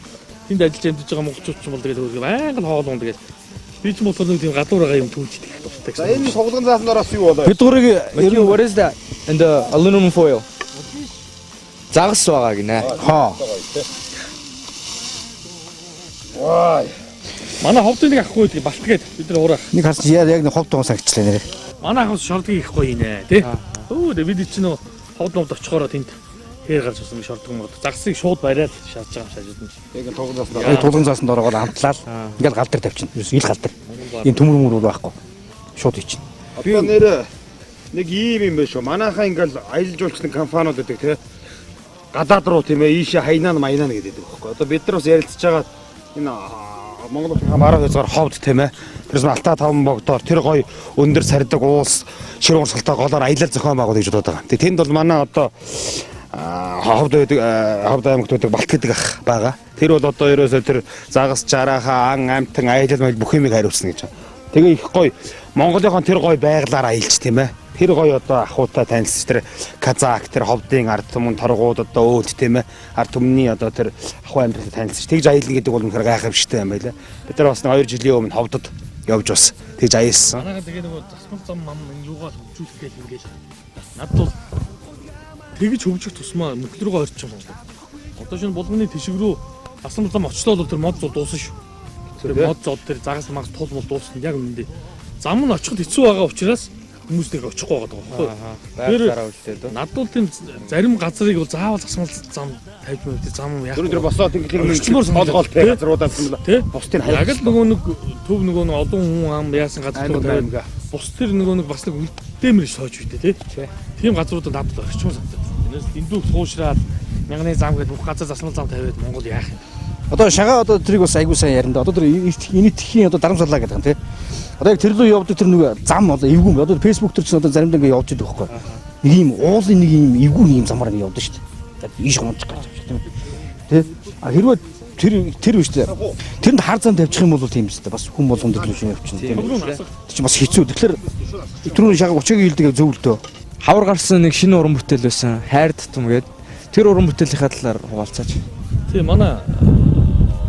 Тэнд ажиллаж амьдж байгаа монголчууд ч бол тэгэл хөөргөө байнга л хоол унд тэгэл. Би ч болохоор нэг тийм гадуур байгаа юм түүж идэх дуртай За, гэсэн. энэ сугалган заасан дороос юу болоо? Бид гурыг Матью, what is that? In the aluminum foil. Загас байгаа гинэ. хоо. Вай. Манай ховдын нэг ахгүй гэдэг балтгээд бид нар уурах. Нэг харсан чи яг нэг хов туган сагчлаа нэрээ. Манай ах бас шордгийг их гоё нэ тий. Өө тэг бид чинь нөө Ховд мовд очихороо тэнд хээр гарч ирсэн гэж шордог мод. Загсыг шууд бариад шаардж байгаа юм шиг ажууд нь. Яг энэ тулган заасан Яг тулган заасанд ороод амтлаад ингээл гал дээр тавьчихна. Ерөөс ил гал дээр. Ийм төмөр мөр бол байхгүй. Шууд хийчихнэ. Одоо нэр нэг ийм юм байна шүү. Манайхаа ингээл аялал жуулчлалын компаниуд гэдэг те. Гадаад руу тийм ээ ийшээ хайнаа майнаа гэдэг байхгүй. Одоо бид нар бас ярилцж байгаа энэ Монгол улсын баруун хязгаар ховд тийм ээ. Тэрс Алтай таван богдоор тэр гоё өндөр сардаг уус шир урсгалтай голоор аялал зохион байгуул гэж бодоод байгаа. Тэгээ тэнд бол манай одоо ховд байдаг ховд аймагт байдаг Балт гэдэг ах байгаа. Тэр бол одоо ерөөсөө тэр загас жарааха ан амтан аялал майл бүх юмыг хариуцна гэж. Тэгээ их гоё Монголынхон тэр гоё байглаар аялж тийм ээ. Тэр гоё одоо ахуйтай танилцж тэр казак тэр ховдын ард түмэн торгууд одоо өөд тийм ээ. Ард түмний одоо тэр ахуй амьдралтай танилцж тэгж аялна гэдэг бол үнэхээр гайхамшигтай юм байлаа. Бид нар бас нэг 2 жилийн өмнө ховдод явж бас тэгж аялсан. Манайхаа тэгээ нөгөө засмал зам мам энэ юугаа хөгжүүлэх гээл ингээл. Надад бол тэгж хөгжих тусмаа мөхөл рүүгээ орчих юм байна. Одоо шинэ булганы тишг рүү засмал зам очлоо бол тэр мод зод дуусна шүү. Тэр мод зод тэр загас магас тул мул дуусна яг үнэндээ. Зам нь очиход хэцүү байгаа учраас хүмүүс нэг очихгүй байгаа байхгүй юу? Байглаараа үлдээд үү? Надад бол тийм зарим газрыг бол заавал засмал зам тавьж мөвдөө зам яах. Тэр босоо тэнгэр Орчмоор гол гол тий. газруудаа юм л Тэ? бусдыг Яг л нөгөө нэг төв нөгөө нэг олон хүн ам яасан газар руу Аймаг тавиад аймаг. бус тэр нөгөө нэг бас нэг үлдээмэр сойж үйдэ тий. Тийм газруудад надад орчмоор санагдаад. Энэс дэндүү суушраад мянганы зам гэдэг бүх газар засмал зам тавиад Монгол яах юм? Одоо шагаа одоо тэрийг бас айгуу сайн ярина да. Одоо тэр энэтхийн одоо дарамсарлаа гэдэг юм тий. Одоо яг тэр рүү явдаг тэр нэг зам одоо эвгүй юм. Одоо Facebook дээр чинь одоо заримдаа ингэ явж идэг байхгүй. Нэг юм уулын нэг юм эвгүй нэг юм замаар ингэ явдаг шүү дээ. Ийш гомдчих гэж байна тийм. Тэ? А хэрвээ тэр биш үү? Тэрэнд хар зам тавьчих юм бол тийм биз дээ. Бас хүн болгон тэр рүү явчихна тийм. Тэр чинь бас хэцүү. Тэгэхээр түрүүний шагаа 30-ыг хэлдэг зөв л дөө. Хавар гарсан нэг шинэ уран бүтээл байсан. Хайр тутам гээд тэр уран бүтээлийнхаа талаар хуваалцаач. Тийм манай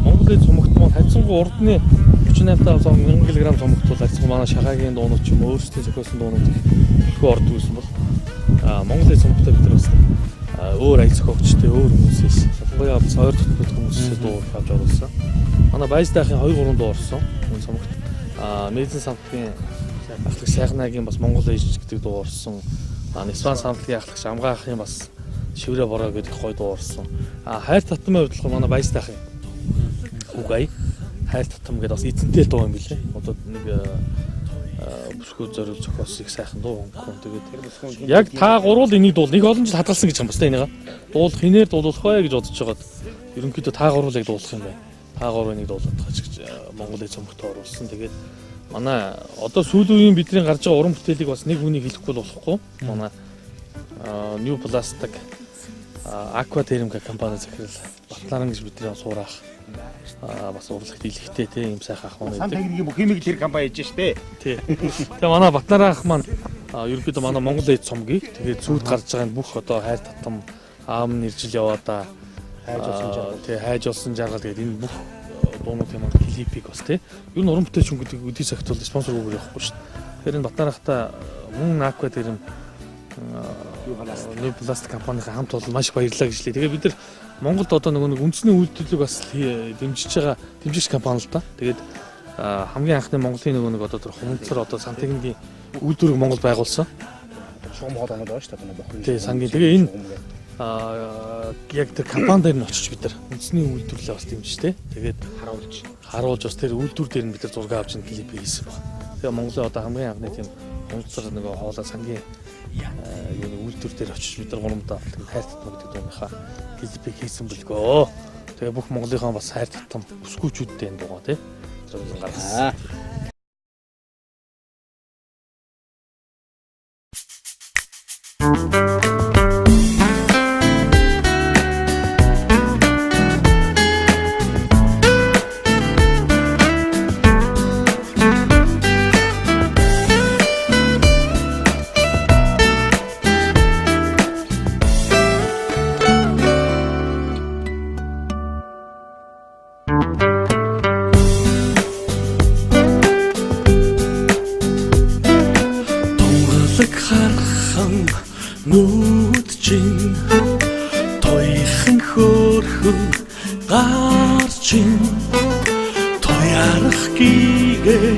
Монголын цомогт маань хайцсангуу урдны 38 та 1000 кг цомогт бол хайцсангуу манай шахаагийн дуунууд ч юм уу өөрсдийн зохиосон дуунууд их түлхүү ордог гэсэн бол Монголын цомогтой бид нар бас өөр аял зохиогчтой өөр хүмүүсээс ялангуяа бас ойр дотнод хүмүүсээс дуу авч оруулсан. Манай Байсдахын 2 3 дуу орсон. Энэ цомогт Мэдэн самтгийн ахлагч Сайхнагийн бас Монгол ээж гэдэг дуу орсон. Нисван самтгийн ахлагч Амгаахын бас Шиврэ бороо гэдэг гоё дуу орсон. Хайр татмын хувьд болохоор манай Байсдахын Үгүй хайр татам гэдэг бас эзэнтэй дуу юм билээ. Одоо нэг бүсгүй зориул зохиос их сайхан дуу хөнгөн. Тэгээд яг та гурвал энийг дуул. Нэг олон жил хадгалсан гэж юм бас та энийг. Дуулах хинээр дуулах вэ гэж бодож байгаад ерөнхийдөө та гурвал яг дуулах юм байна. Та гурав энийг дуулаад тааж гэж Монголын цомогт оруулсан. Тэгээд манай одоо сүүлийн үеийн бидний гарч байгаа уран бүтээлийг бас нэг хүнийг хэлэхгүй болохгүй. Манай New Plastic Aqua Therm компани захирал Батларан гэж бидний сураах бас урлагт илэгтэй те ийм сайхан ах маань Сан байдаг. техникийн бүх юмыг тэр компани хийж штэ. Тий. Тэгээ манай Батнараа ах маань ерөнхийдөө манай Монгол ээж цомгийг тэгээд сүйд гарч байгаа энэ бүх одоо хайр татам аам нэржил яваадаа Хайж олсон жаргал. Тий, хайж олсон жаргал гэдэг энэ бүх дуунуудын маань клипийг бас тий. Ер нь уран бүтээлч хүн гэдэг өдий цагт бол спонсоргүйгээр явахгүй шүү дээ. Тэгэхээр энэ Батнараа ахта мөн Aqua Therm New Plast компанийн хамт олон маш их баярлалаа гэж лээ. Тэгээ бид нар Монголд одоо нөгөө нэг үндэсний үйлдвэрлэлийг бас дэмжиж байгаа дэмжигч компани л да. Тэгээд хамгийн анхны Монголын нөгөө нэг одоо тэр хумцар одоо сантехникийн үйлдвэрийг Монгол байгуулсан. Шугам хоол оноод байгаа шүү дээ. Одоо бохирын. Тий, сангийн. Тэгээ энэ яг тэр компани дээр нь очиж бид нар үндэсний үйлдвэрлэлээ бас дэмжиж тэ. Тэгээд харуулж бас тэр үйлдвэр дээр нь бид нар зураг авч ин клип хийсэн баг. Тэгээ Монголын одоо хамгийн анхны тийм хумцар нөгөө хоолой сангийн юуны үйлдвэр дээр очиж бид нар гурамдаа хайр татмаа гэдэг дууныхаа клипийг хийсэн бүлгөө. Тэгээ бүх Монголынхаа бас хайр татам бүсгүүчүүдтэй энэ дуугаа тий. Тэр гаргасан. Тунгалаг хархан нүд чинь туяхан хөөрхөн гар чинь туярах гигээ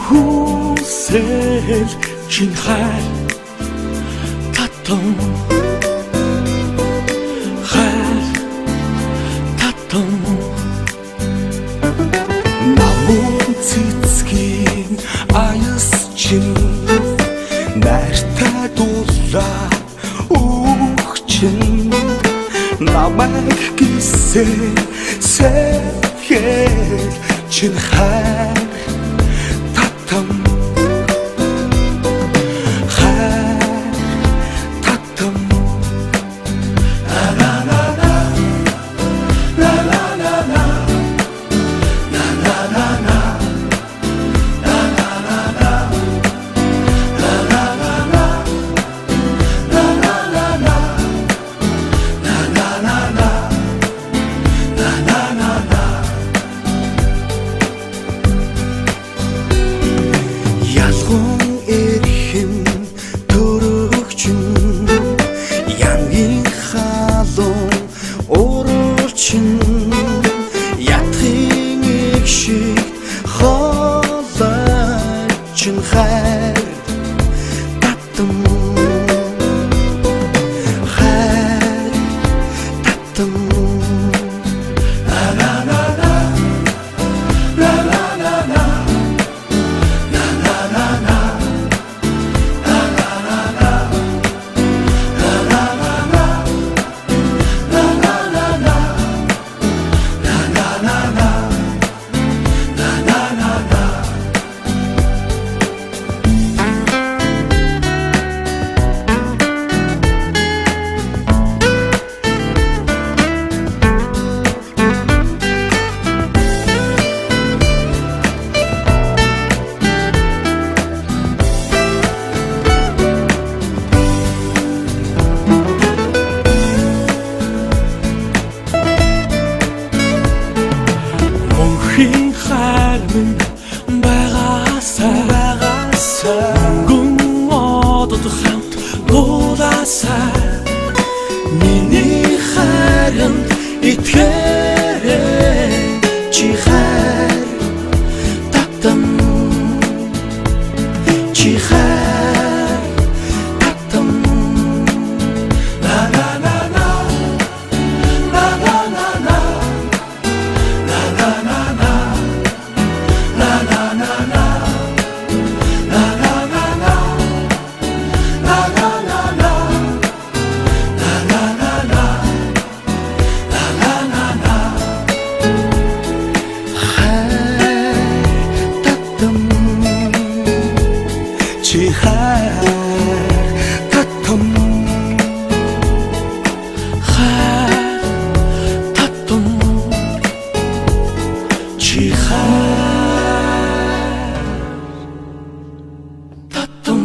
хүсэл чинь хайр татам. чинь намайг гисээ сэхэл чин хайр татам хайр татам на на на на на на на на на на Ялгун эрхэм төрөгчин ямгийн халуун уралчин ятхын их шиг хоолойчин хайр татам хайр татам на на на на на на на Мөнхийн хайр минь байгаасай байгаасай мөнгөн одод хамт дуулаасай миний хайранд итгээрэй чи хайр татам чи хайр татам на на на на на на на на хайр татам чи хайр татам хайр татам чи хайр татам.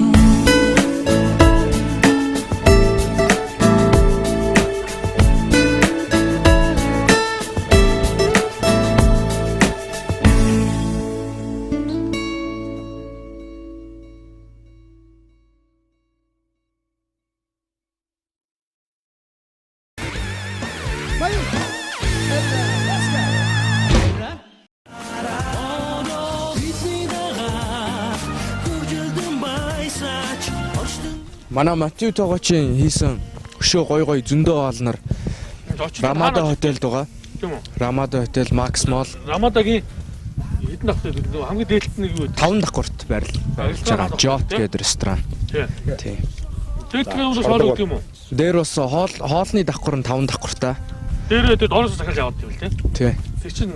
Манай Матью Тогоочийн хийсэн өшөө гой гой зөндөө хоолнор Ramada Hotel-д байгаа. Тийм үү? Ramada Hotel, Max Mall Рамадагийн хэдэн давхар гэдэг хамгийн дээдлэлт нэг юу вэ? 5 давхарт байрлаж байгаа. Jot гэдэг ресторан. Тий. Тий. Дээдлэлт нь хоол өгдөг юм уу? Дээр бас хоол хоолны давхар нь 5 давхартай. Дээрээ тэр доороос захиалж аваад юм л тий. Тий. Тэр чинь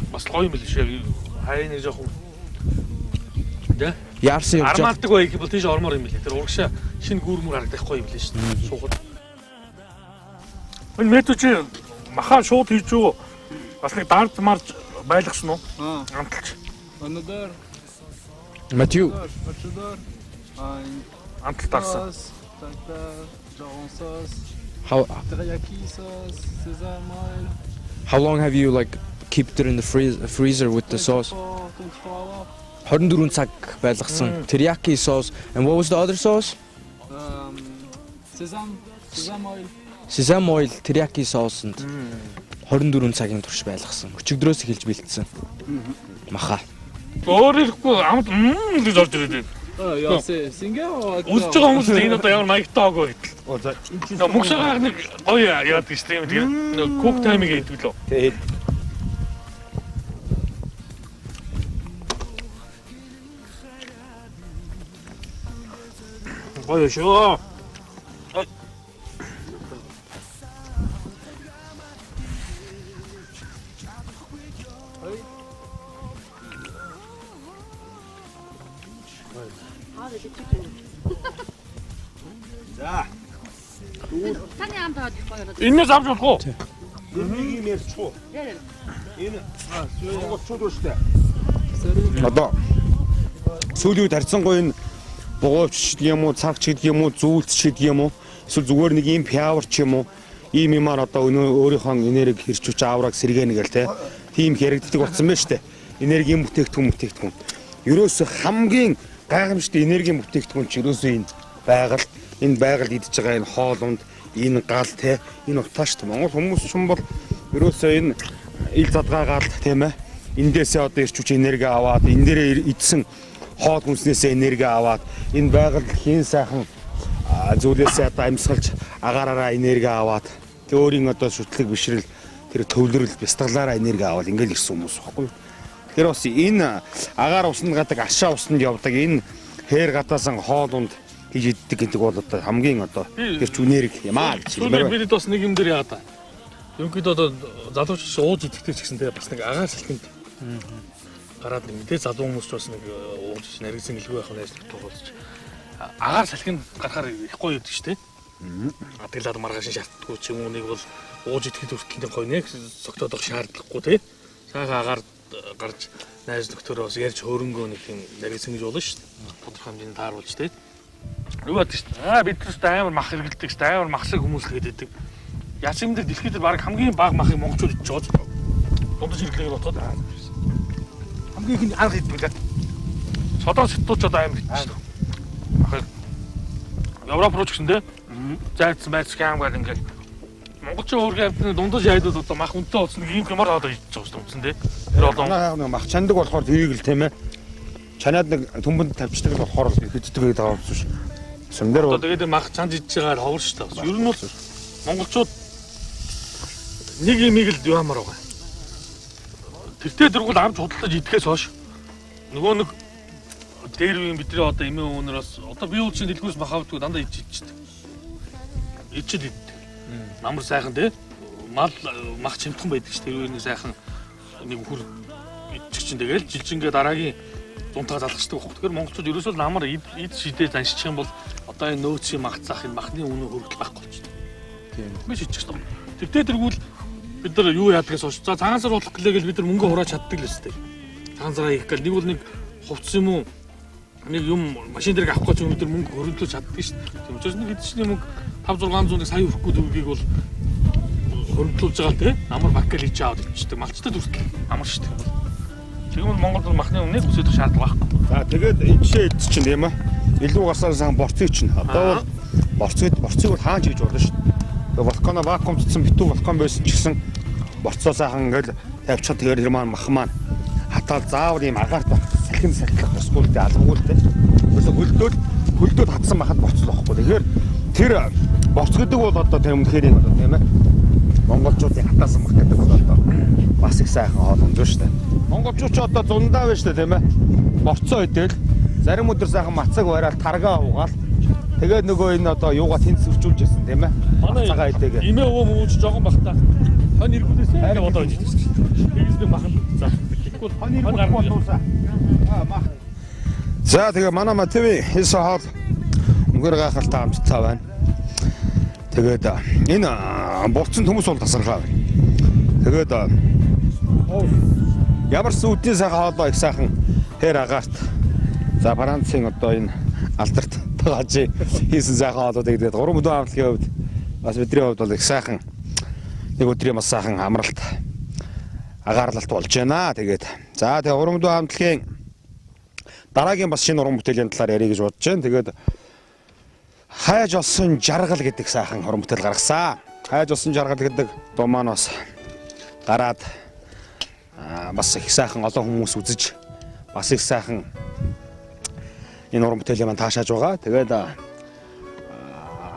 бас гоё юм биш үү? Хаяа нэг жоохон Тэ? Яарсан явж байгаа. Армаалдаг бай гэх бол тийш ормоор юм билээ. Тэр урагшаа шинэ гүүрмөр харагдахгүй юм билээ шүү дээ. Шуухад. Энэ мету чи маха шууд хийж юу? Бас нэг дард марж байлгасан уу? Амталч. Өнөөдөр Матью өчигдөр Амталт дарсан. Tartar, жоохон соус, how teriyaki sauce, sesame oil. how long have you like kept it in the freezer with the sauce? 24 hour. 24 цаг байлгасан. Teriyaki sauce and what was the other sauce? Sesame, sesame oil. Sesame oil teriyaki sauce-нд 24 цагийн турш байлгасан. Өчигдрөөс эхэлж бэлдсэн. Маха. Өөр ирэхгүй амт мм гэж орж ирээд байна. Oh, you're singer or actor? Үзэж байгаа хүмүүс энэ одоо ямар маягтай ог вэ гэтэл. Оо за. Мөгшөөгөр нэг гоё яадаг шүү дээ. Тэгээд кук таймыг хийдэг лөө. Тэгээд Гоё шүү. Таны амт аваад ихгүй юу? Энээс авч болох уу? Энийг юм ярьчих уу? Энэ монголчууд шүү дээ. Одоо сүүлийн үед харьцангуй энэ бугуйч гэдэг юм уу, цагч гэдэг юм уу, зүүлч гэдэг юм уу, эсвэл зүгээр нэг ийм пиавр ч юм уу, ийм юмар одоо өөрийнхөө энерги хэрч хүч аавраг сэргээнэ гэл те. Тийм их яригддаг болсон байна шүү дээ. Энергийн бүтээгдэхүүн. Ерөөсө хамгийн гайхамшигт энергийн бүтээгдэхүүн чи ерөөсөө энэ байгаль, энэ байгальд идж байгаа энэ хоол унд, энэ гал те, энэ утаа шүү дээ. Монгол хүмүүс ч юм бол ерөөсөө энэ ил задгаа гал тийм эндээсээ одоо ирч хүч энерги аваад, энэ дээрээ идсэн хоол хүнснээсээ энерги аваад, энэ байгаль хийн сайхан зүйлээсээ одоо амьсгалж агаараараа энерги аваад, тэг өөрийн одоо шүтлэг бишрэл тэр төвлөрөл бясалгалаараа энерги аваад ингээл ирсэн хүмүүс байхгүй юу? Тэгэхээр бас энэ агаар усанд гадаг ашаа усанд явдаг энэ хээр гадаасан хоол унд хийж иддэг гэдэг бол одоо хамгийн одоо тэр ч энерги юм аа гэж хэлмээр байна. Бид бас нэг юм дээр яагаад та. Ерөнхийдөө одоо залуучууд ууж идэхтэй ч гэсэн те бас нэг агаар салхинд гараад нэг мэдээ залуу хүмүүс ч бас нэг ууж нарийн гэлгүй байх нь туулж агаар салхинд гарахаар их гоё гэдэг шүү дээ. Адаглаад маргааш шаарддаггүй ч юм уу нэг бол ууж идэхэд хүртэл нэг гоё нэг цогтоодох шаардлагагүй те. Сайхан агаар гарч найз нөхдөөрөө бас ярьж хөөрөнгөө нэг юм нарийн гэж болно шүү дээ. Тодорхой хэмжээнд тааруулж те. Юу байдаг шүү дээ. Бид нар ч амар мах хэргэлдэг шүү дээ. Амар махсаг хүмүүс л гэдэг. Яс юм дээр дэлхийд баг хамгийн бага махыг монголчууд идэж байгаа. Дундаж хэрэглээг бодоход хамгийн их арга иддэг лээ. Содон сэтгүүч одоо амар идэж шүү дээ. Махыг Европ руу ч гэсэн те. Зайцсан байцсан юм гал ингээл монголчууд өөрийн амьтны дундаж айдууд одоо мах үнэтэй болсон нэг юм юмар одоо идэж байгаа шүү дээ үндсэн те. Тэр одоо нэг мах чандаг болохоор тэрийг л тийм чанаад нэг түмбэнд тавьчихдаг болохоор л иддэг гэдэг байгаа юм шүү. Сум дээр одоо тэгээд мах чанд идэж байгаа ховор шүү дээ. Ер нь бол монголчууд нэг юмыг л яамаар байгаа. Тэртээ дэргүүл авч худалдаж идэхээс хойш нөгөө нэг дээр үеийн бидний одоо эмээ өвнөрөөс одоо би уулчин дэлгүүрс мах авдаггүй дандаа ич ичдэг. Ичэл иддэг. Намар сайхан те мал мах чимтхан байдаг ш. Тэр үеийн сайхан нэг үхэр идчих чинь тэгэл жилжингээ дараагийн зунтаа залгачдаг байхгүй. Тэгэхээр монголчууд ерөөсөө намар ид шидээ заншчих юм бол одоо энэ нөөцийн мах зах энэ махны үнэ хөргөл байхгүй болчихдог. Тийм. Би шидчих шүү. Тэртээ дэргүүл бид нар юу яадгаас хойш за цагаан сар болох гэлээ гэл бид нар мөнгө хурааж чаддаг л өстэй. Цагаан сараа хийх гэл нэг бол нэг хувцс юм уу нэг юм машин дээр авах гэж бид нар мөнгө хөрөнгөлөж чаддаг шүү дээ. Тийм учраас нэг эдчний мөнгө 5 600-ыг сая хүрэхгүй төгрөгийг бол хөрөнгөлүүлж байгаа те. Амар баг гэл хийж аваад ичдэг. Малчтад хүртэл амар шүү дээ. Тэгвэл Монголд махны өмнө өсөдөх шаардлага байхгүй. За тэгээд энэ жишээ эд чинь тийм илүү гарсаар сан борцыг чинь одоо бол борцыг бол хаан хийж болно шүү дээ. Тэгээ волкано вакуумдсан битүү волкан байсан ч гэсэн борцоо сайхан ингээл тавьчихад тэгээд тэр маань мах маань хатаал заавал ийм агаарт байх салхин салхилах тусгүй л дээ албагүй л дээ. Өөрөөсө хөлдөөд хатсан махад борцлоо байхгүй. Тэгэхээр тэр борц гэдэг бол одоо тэр үнэхээр юм одоо тийм монголчуудын хатаасан мах гэдэг бол одоо бас их сайхан хоол унж шүү дээ. Монголчууд ч одоо зундаа байна шүү дээ тийм борцоо идэл зарим өдөр сайхан мацаг бариад таргаа угаал тэгээд нөгөө энэ одоо юугаа тэнцвэржүүлж байсан тийм мацагаа идэгээ. Имээ өвөө мөвч жоохон бахта хон эргүүлээсээ ингэ бодоо иж идсэн. Тэгээс нэг мах нь за тэгэхгүй хон эргүүлэх болоосаа. Аа мах. За тэгээ манай Матеви хийсэн хоол үнэхээр гайхалтай амттай байна. Тэгээд энэ бурцсан төмөс бол тасархай байна. Тэгээд ямар ч үдийн сайхан хоолоо их сайхан хээр агаарт за Францын одоо энэ алдарт тагаажи хийсэн сайхан хоолуудыг тэгээд гурван бүдүүн хамтлагийн хувьд бас бидний хувьд бол их сайхан нэг өдрийн бас сайхан амралт агаарлалт болж байна. Тэгээд за тэгээ гурван бүдүүн хамтлагийн дараагийн бас шинэ уран бүтээлийн талаар ярих гэж бодож байна. Тэгээд хайж олсон жаргал гэдэг сайхан уран бүтээл гаргасан. Хайж олсон жаргал гэдэг дуу маань бас гараад бас их сайхан олон хүмүүс үзэж бас их сайхан энэ уран бүтээлийн маань таашааж байгаа. Тэгээд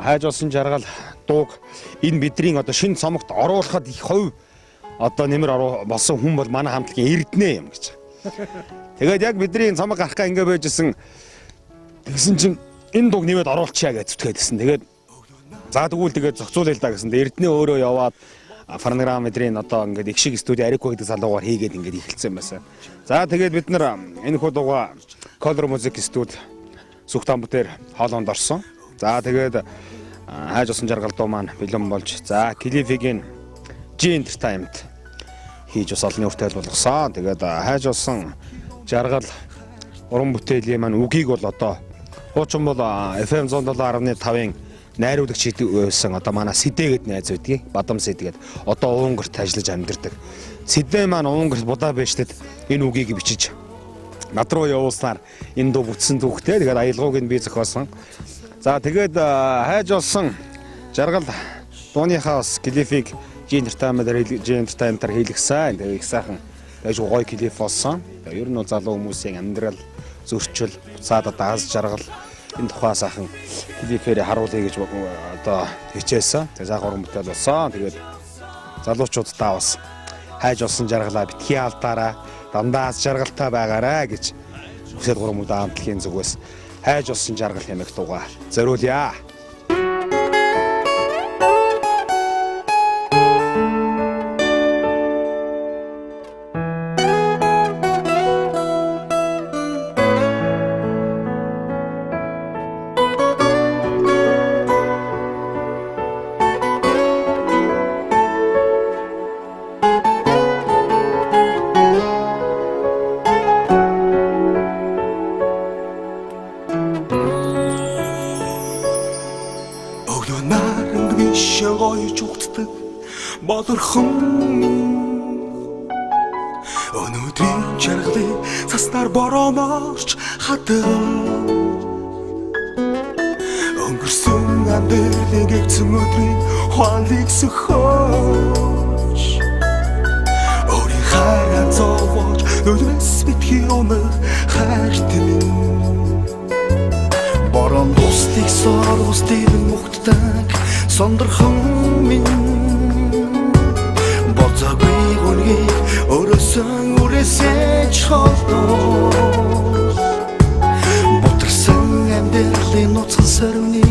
хайж олсон жаргал дууг энэ бидний одоо шинэ цомогт оруулахад их хувь одоо нэмэр болсон хүн бол манай хамтлагийн Эрдэнэ юм гэж. Тэгээд яг бидний цомог гарах га ингэ байжсэн тэгсэн чинь энэ дууг нэмээд оруулчихъя гэж зүтгээдсэн. Тэгээд за тэгвэл тэгээд зохицуулъя л да гэсэн. Эрдэнэ өөрөө яваад фонограм мэдрийн одоо ингээд их шиг студи Арико гэдэг залуугаар хийгээд ингээд эхэлсэн байсан. За тэгээд бид нар энэ хүү дууга Color Music студи Сүх тамбу дээр хоолоонд орсон. За тэгээд Хайж усан жаргал дуу маань бэлэн болж, за клипийг G Entertainment хийж бас олонний үртэл болгосон. Тэгээд хайж усан жаргал уран бүтээлийн маань үгийг бол одоо хуучин бол FM 107.5-ын найруулагч байсан одоо манай Сэдэ гэд найз байдгийг, Бадам Сэд гэд одоо Унгарт ажиллаж амьдардаг. Сэдэ маань Унгарт Будапештэд энэ үгийг бичиж над руу явуулснаар энэ дуу бүтсэн түүхтэй. Тэгээд аялгауг нь би зохиосон. За тэгээд хайж олсон жаргал дууныхаа бас клипийг G Entertainment-аар хийлгсэн. Тэгээд их сайхан дайжгүй гоё клип болсон. Тэгээд ер нь бол залуу хүмүүсийн амьдрал, зөрчил, буцаад одоо аз жаргал энэ тухай сайхан клипээр харуулъя гэж одоо хичээсэн. Тэгээд сайхан уран бүтээл болсон. Тэгээд залуучууддаа бас хайж олсон жаргалаа битгий алдаараа, дандаа аз жаргалтай байгаарай гэж хүсэл гурван бүдүүн хамтлагийн зүгээс хайж олсон жаргал хэмээх дуугаа зориулъя. Болорхон өнөөдрийн жаргалыг цаснаар борооморч хадаг. Өнгөрсөн амьдралын гэгцэн өдрийн хуанлыг сөхөж, өөрийн хайраа зовоож нулимс битгий унах хайрт минь. Борон дуслыг сорвос дэрэн мухтдаг сондорхон минь. Боцоогүй гүнгийг өрөөсөн үрээсэж холдоо. Бутарсан амьдралын нуцал сорвны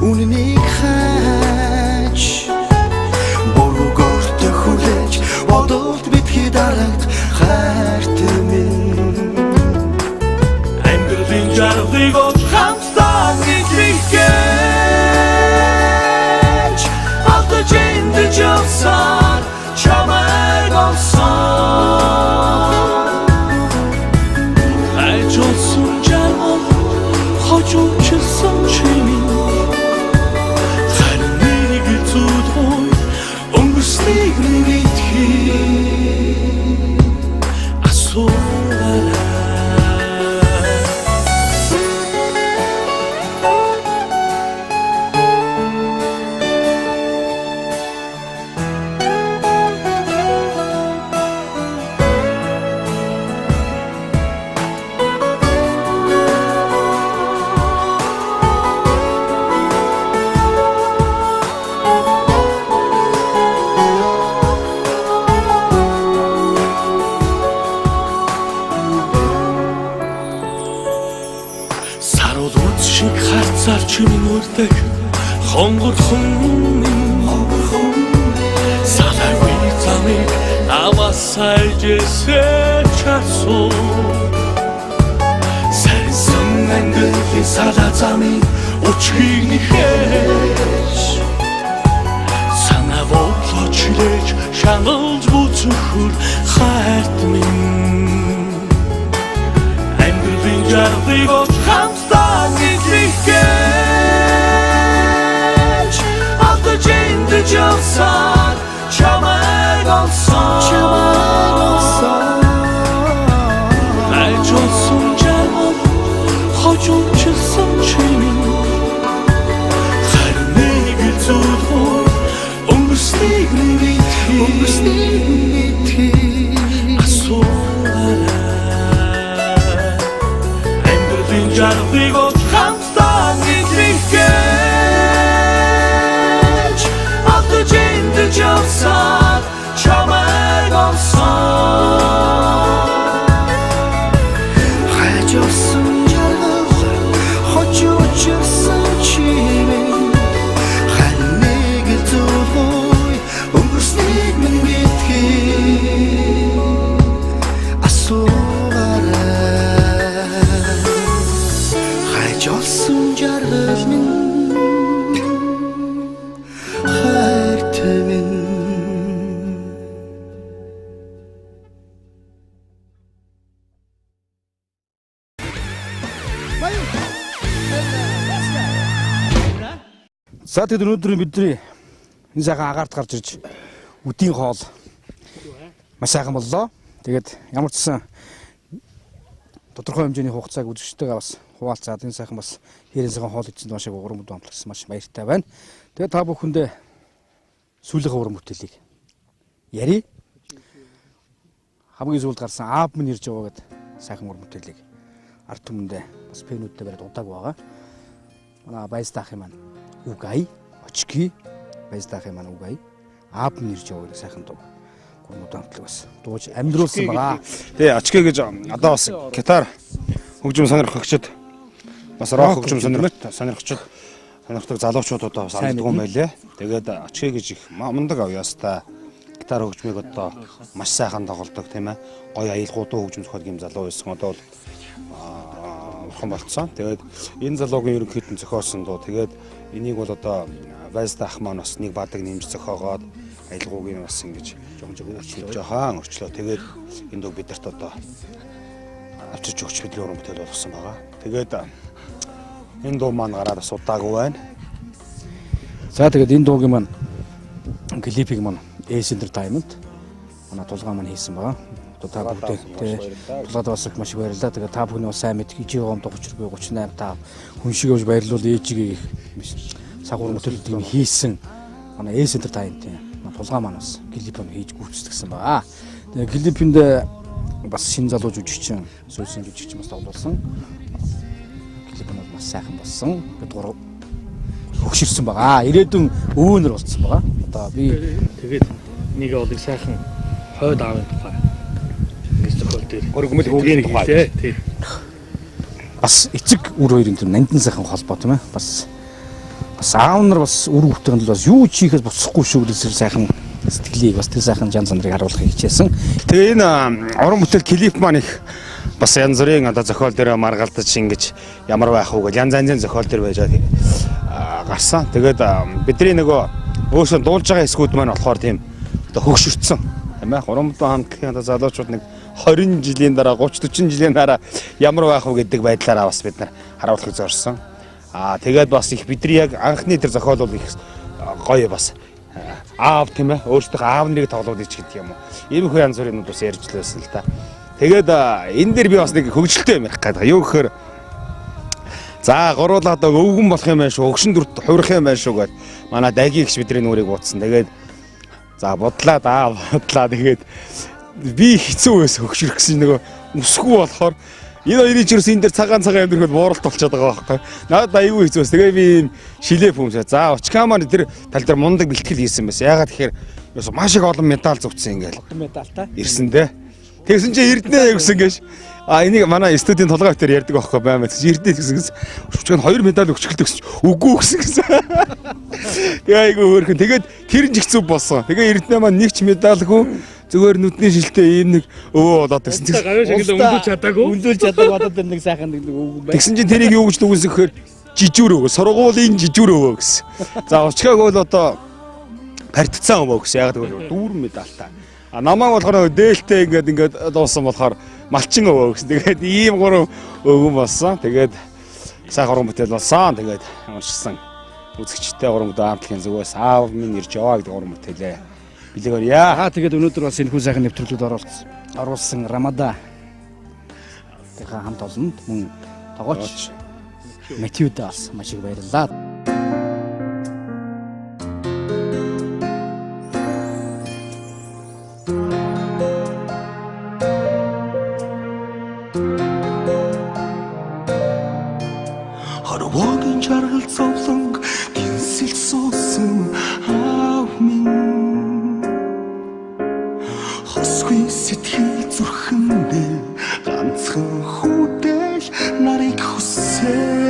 үнэнийг хайж, бурууг өөртөө хүлээж бодолд битгий дарагд хайрт минь. Амьдралын жаргалыг олж хамтдаа нийлэх гэж алдаж эндэж явсаар чамайг олсон. Хайж олсон жаргал хожуучилсан чимээ, харин нэг зүйл гоё өнгөрснийг мэдхий асуугаарай. Чимэн үрдэг хонгорхон минь, салаагүй замыг аваасайжсэн часуу. Сарьсан амьдралын салаа замыг өчгийг нэхэж, санаа бодлоо чилээж шаналж бүцөхөр хайрт минь. Амьдралын жаргалыг олж хамтдаа нийлэх гэж алдаж эндэж явсаар чамайг олсон. Хайж олсон жаргал хожуучилсан чимээ, харин нэг зүйл гоё өнгөрснийг мэдхий асуугаарай. Амьдралын За тэгэд өнөөдөр бидний энэ сайхан агаарт гарч ирж үдийн хоол маш сайхан боллоо. Тэгээд ямар ч сан тодорхой хэмжээний хугацааг үзэгчтэйгээ бас хуваалцаад энэ сайхан бас хэрэн сайхан хоол идсэн маш их уран бүтээн амтлагсан маш баяртай байна. Тэгээд та бүхэндээ сүүлийнхээ уран бүтээлийг ярий. Хамгийн сүүлд гарсан аав минь ирж байгаа гэд сайхан уран бүтээлийг ард түмэндээ бас пенүүдтэй бариад удааг байгаа. Манай баястаахын маань Үгай, Очки, баястаахын маань Үгай, аав минь ирж байгаа гэдэг сайхан дуу. Гурван амтлаг бас дууж амьдруулсан байгаа. Тий, Очки гэж одоо бас гитар хөгжим сонирхогчд бас рок хөгжим сонирхогчд сонирхдаг залуучууд одоо бас амддаг юм байлээ. Тэгээд Очки гэж их мундаг авьяастай гитар хөгжмийг одоо маш сайхан тоглодог тийм ээ. Гоё аялгуудын хөгжим зохиолын юм залуу байсан. Одоо бол бурхан болцсон. Тэгээд энэ залуугийн ерөнхийд нь зохиосон дуу. Тэгээд энийг бол одоо Вайста ах маань бас нэг бадаг нэмж зохиогоод аялгуугийн бас ингэж жоохон өөрчлөө. Тэгээд энэ дуу бидэрт одоо авчирч өгч бидний уран бүтээл болгосон байгаа. Тэгээд энэ дуу маань гараад бас удаагүй байна. За тэгээд энэ дуугийн маань клипийг маань Ace Entertainment манай тулгаа маань хийсэн байгаа. Одоо та бүхтэй тулгаад бас их маш их баярлалаа. Тэгээд та бүхний бас сайн мэдх ижиг гомд 32 38 5 хүн шиг явж баярлуул ээжигээ их сагуур мөтөлтийг хийсэн манай Ace Entertainment-ийн тулгаа маань бас клип нь хийж гүйцэтгэсэн байгаа. Тэгээд клипэнд бас шинэ залуу жүжигчин, сүйсэн жүжигчин бас тоглуулсан. Клип нь бол маш сайхан болсон. Бид гурав хөгшөрсөн байгаа. Ирээдүйн өвөнөр болцсон байгаа. Одоо би тэгээд нэг бол сайхан хойд аавын тухай ингэж зохиол дээр өргөмөл хүүгийн тухай тий. Бас эцэг үр хоёрын тэр нандин сайхан холбоо тийм ээ. Бас аав нар бас үр хүүхдийн бол бас юу ч хийхээс буцахгүй шүү гэсэн сайхан сэтгэлийг бас тэр сайхан жан сандрыг харуулахыг хичээсэн. Тэгээ энэ уран бүтээл клип маань их бас янз бүрийн одоо зохиол дээр маргалдаж ингэж ямар байх уу гэж янз янзын зохиол дээр байж гарсан. Тэгээд бидний нөгөө өөрсдөө дуулж байгаа хэсгүүд маань болохоор тийм одоо хөгшөрцөн тийм ээ. Уран бүтээл хамтлагийн одоо залуучууд нэг 20 жилийн дараа 30 40 жилийн дараа ямар байх уу гэдэг байдлаараа бас бид нар харуулахыг зорьсон. Аа тэгээд бас их бидний яг анхны тэр зохиол бол их гоё бас аав тийм ээ өөрсдийнхөө аав нарыг тоглоод ич гэдэг юм уу. Иймэрхүү янз бүрийн бас ярьж л байсан л та. Тэгээд энэ дээр би бас нэг хөгжилтэй юм ярих гэдэг. Юу гэхээр за гуруулаад өвгөн болох юм байна шүү, өгшин дүрт хувирах юм байна шүү гэд манай даги гч бидний нүрийг буудсан. Тэгээд за бодлаа да бодлаа тэгээд би хэцүү байсан хөгшөрөх гэсэн нөгөө өсгүй болохоор энэ хоёрын ч ерөөс энэ дээр цагаан цагаан амьдрахад бууралт болчиход байгаа байхгүй. Надад аюу хэцүү. Тэгээ би ийм шилээ фүмсээ. За Очка маань тэр тал дээр мундаг бэлтгэл хийсэн байсан. Яагаад тэгэхээр ерөөс маш их олон медаль зувцсан ингээл. Медальтай. Ирсэн дээ. Тэгсэн чинь Эрдэнэ гэсэн гэж. А энийг манай студийн толгой битэр ярьдаг байхгүй баймаа. Эрдэнэ гэсэн гэсэн. Өчгөн 2 медаль өгчгэлдэг гэсэн чинь үгүй гэсэн гэсэн. Тэгээ айгүй хөөрхөн. Тэгээд тэр нь ч хэцүү болсон. Тэгээ Эрдэнэ маань нэг ч медальгүй зүгээр нүдний шилтэй ийм нэг өвөө болоод гэсэн. Гавь шиг л өндөж чадаагүй. Өндөж чадаагүй одоо тэр нэг сайхан нэг өвгөн байна. Тэгсэн чинь тэрийг юу гэж дүгнсэн гэхээр жижүүр өвөө, сургуулийн жижүүр өвөө гэсэн. За Очкаг бол одоо парьтцсан өвөө гэсэн. Яг тэгвэл дүүрэн медальтай. А намайг болохоор дээлтэй ингээд ингээд дуусан болохоор малчин өвөө гэсэн. Тэгээд ийм гурван өвгөн болсон. Тэгээд сайхан уран бүтээл болсон. Тэгээд уншсан үзэгчтэй уран бүтээл хамтлагийн зүгээс аав минь ирж яваа гэдэг уран бүтээлээ бэлэг өрье. Аа тэгээд өнөөдөр бас энэхүү сайхан нэвтрүүлэгт оруулсан Рамада тэхээ хамт олонд мөн тогооч Матьюд бас маш их баярлалаа. Хорвогийн жаргал зовлон гинсэл суусан аав минь хосгүй сэтгэл зүрхэндээ ганцхан хүүдэл нарыг хүсээ.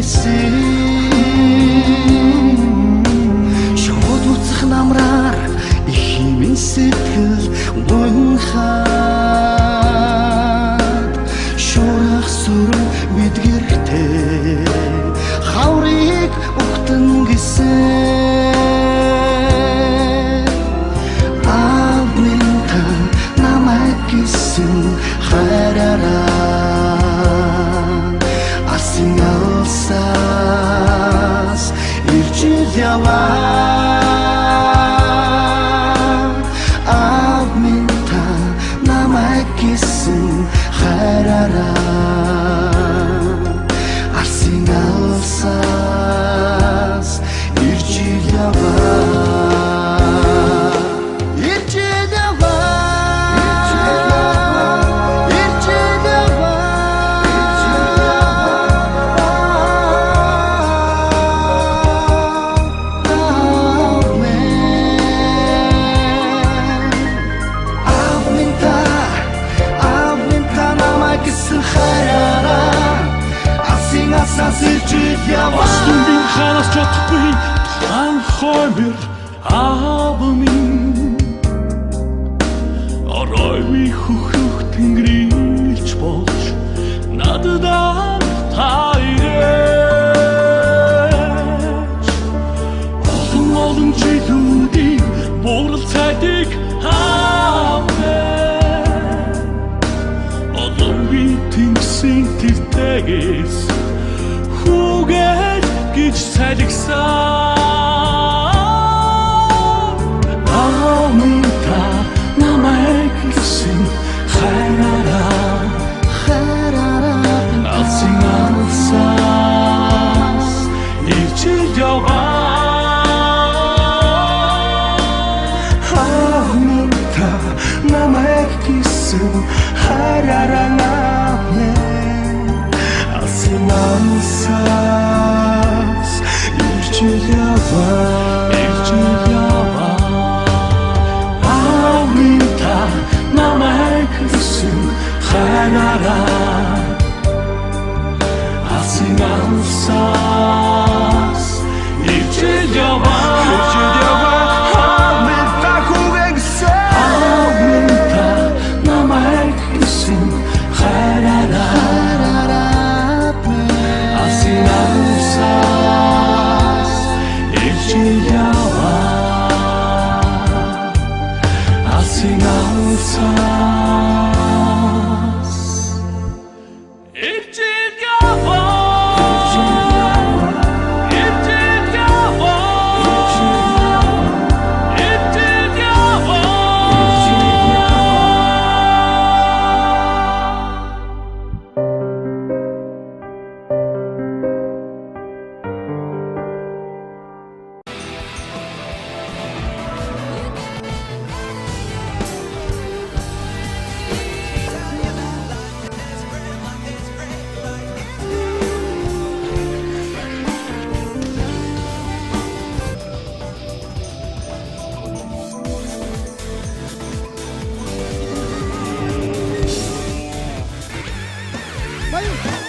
гэсэн шууд уцах намраар их химэн сэтгэл гунхаад шуурах сүрэн бид гэртээ хаврыг өгтөн гэсэн аав минь та намайг гэсэн хайраараа алсын алсаас ирж яваа аав минь та намайг гэсэн хайраараа алсын алсаас ирж яваа ирж яваа ирж яваа Аав минь та, аав минь та намайг гэсэн хайраараа алсын алсаас ирж яваа Бостонгийн ханаас чадахгүй тан хоймор аав минь оройн хөхрөх тэнгэрилж болж надад та ирэж олон олон жилүүдийн буурал цайдыг аав минь олонгийн тэнгисийн тэртэгээс хүүгээл гэж салгисан аав минь та намайг гэсэн хайраараа хайраараа алсын алсаас ирж яваа Аав минь та намайг гэсэн хайраараа намайг алсын алсаас ирж яваа ирж яваа аав минь та намайг гэсэн хайраараа алсын алсаас ирж яваа ирж яваа аав минь та хүүгээ гэсэн аав минь та намайг гэсэн хайраараа алсын алсаас ирж яваа алсын алсаас ирж яваа ирж яваа ирж яваа. Баян.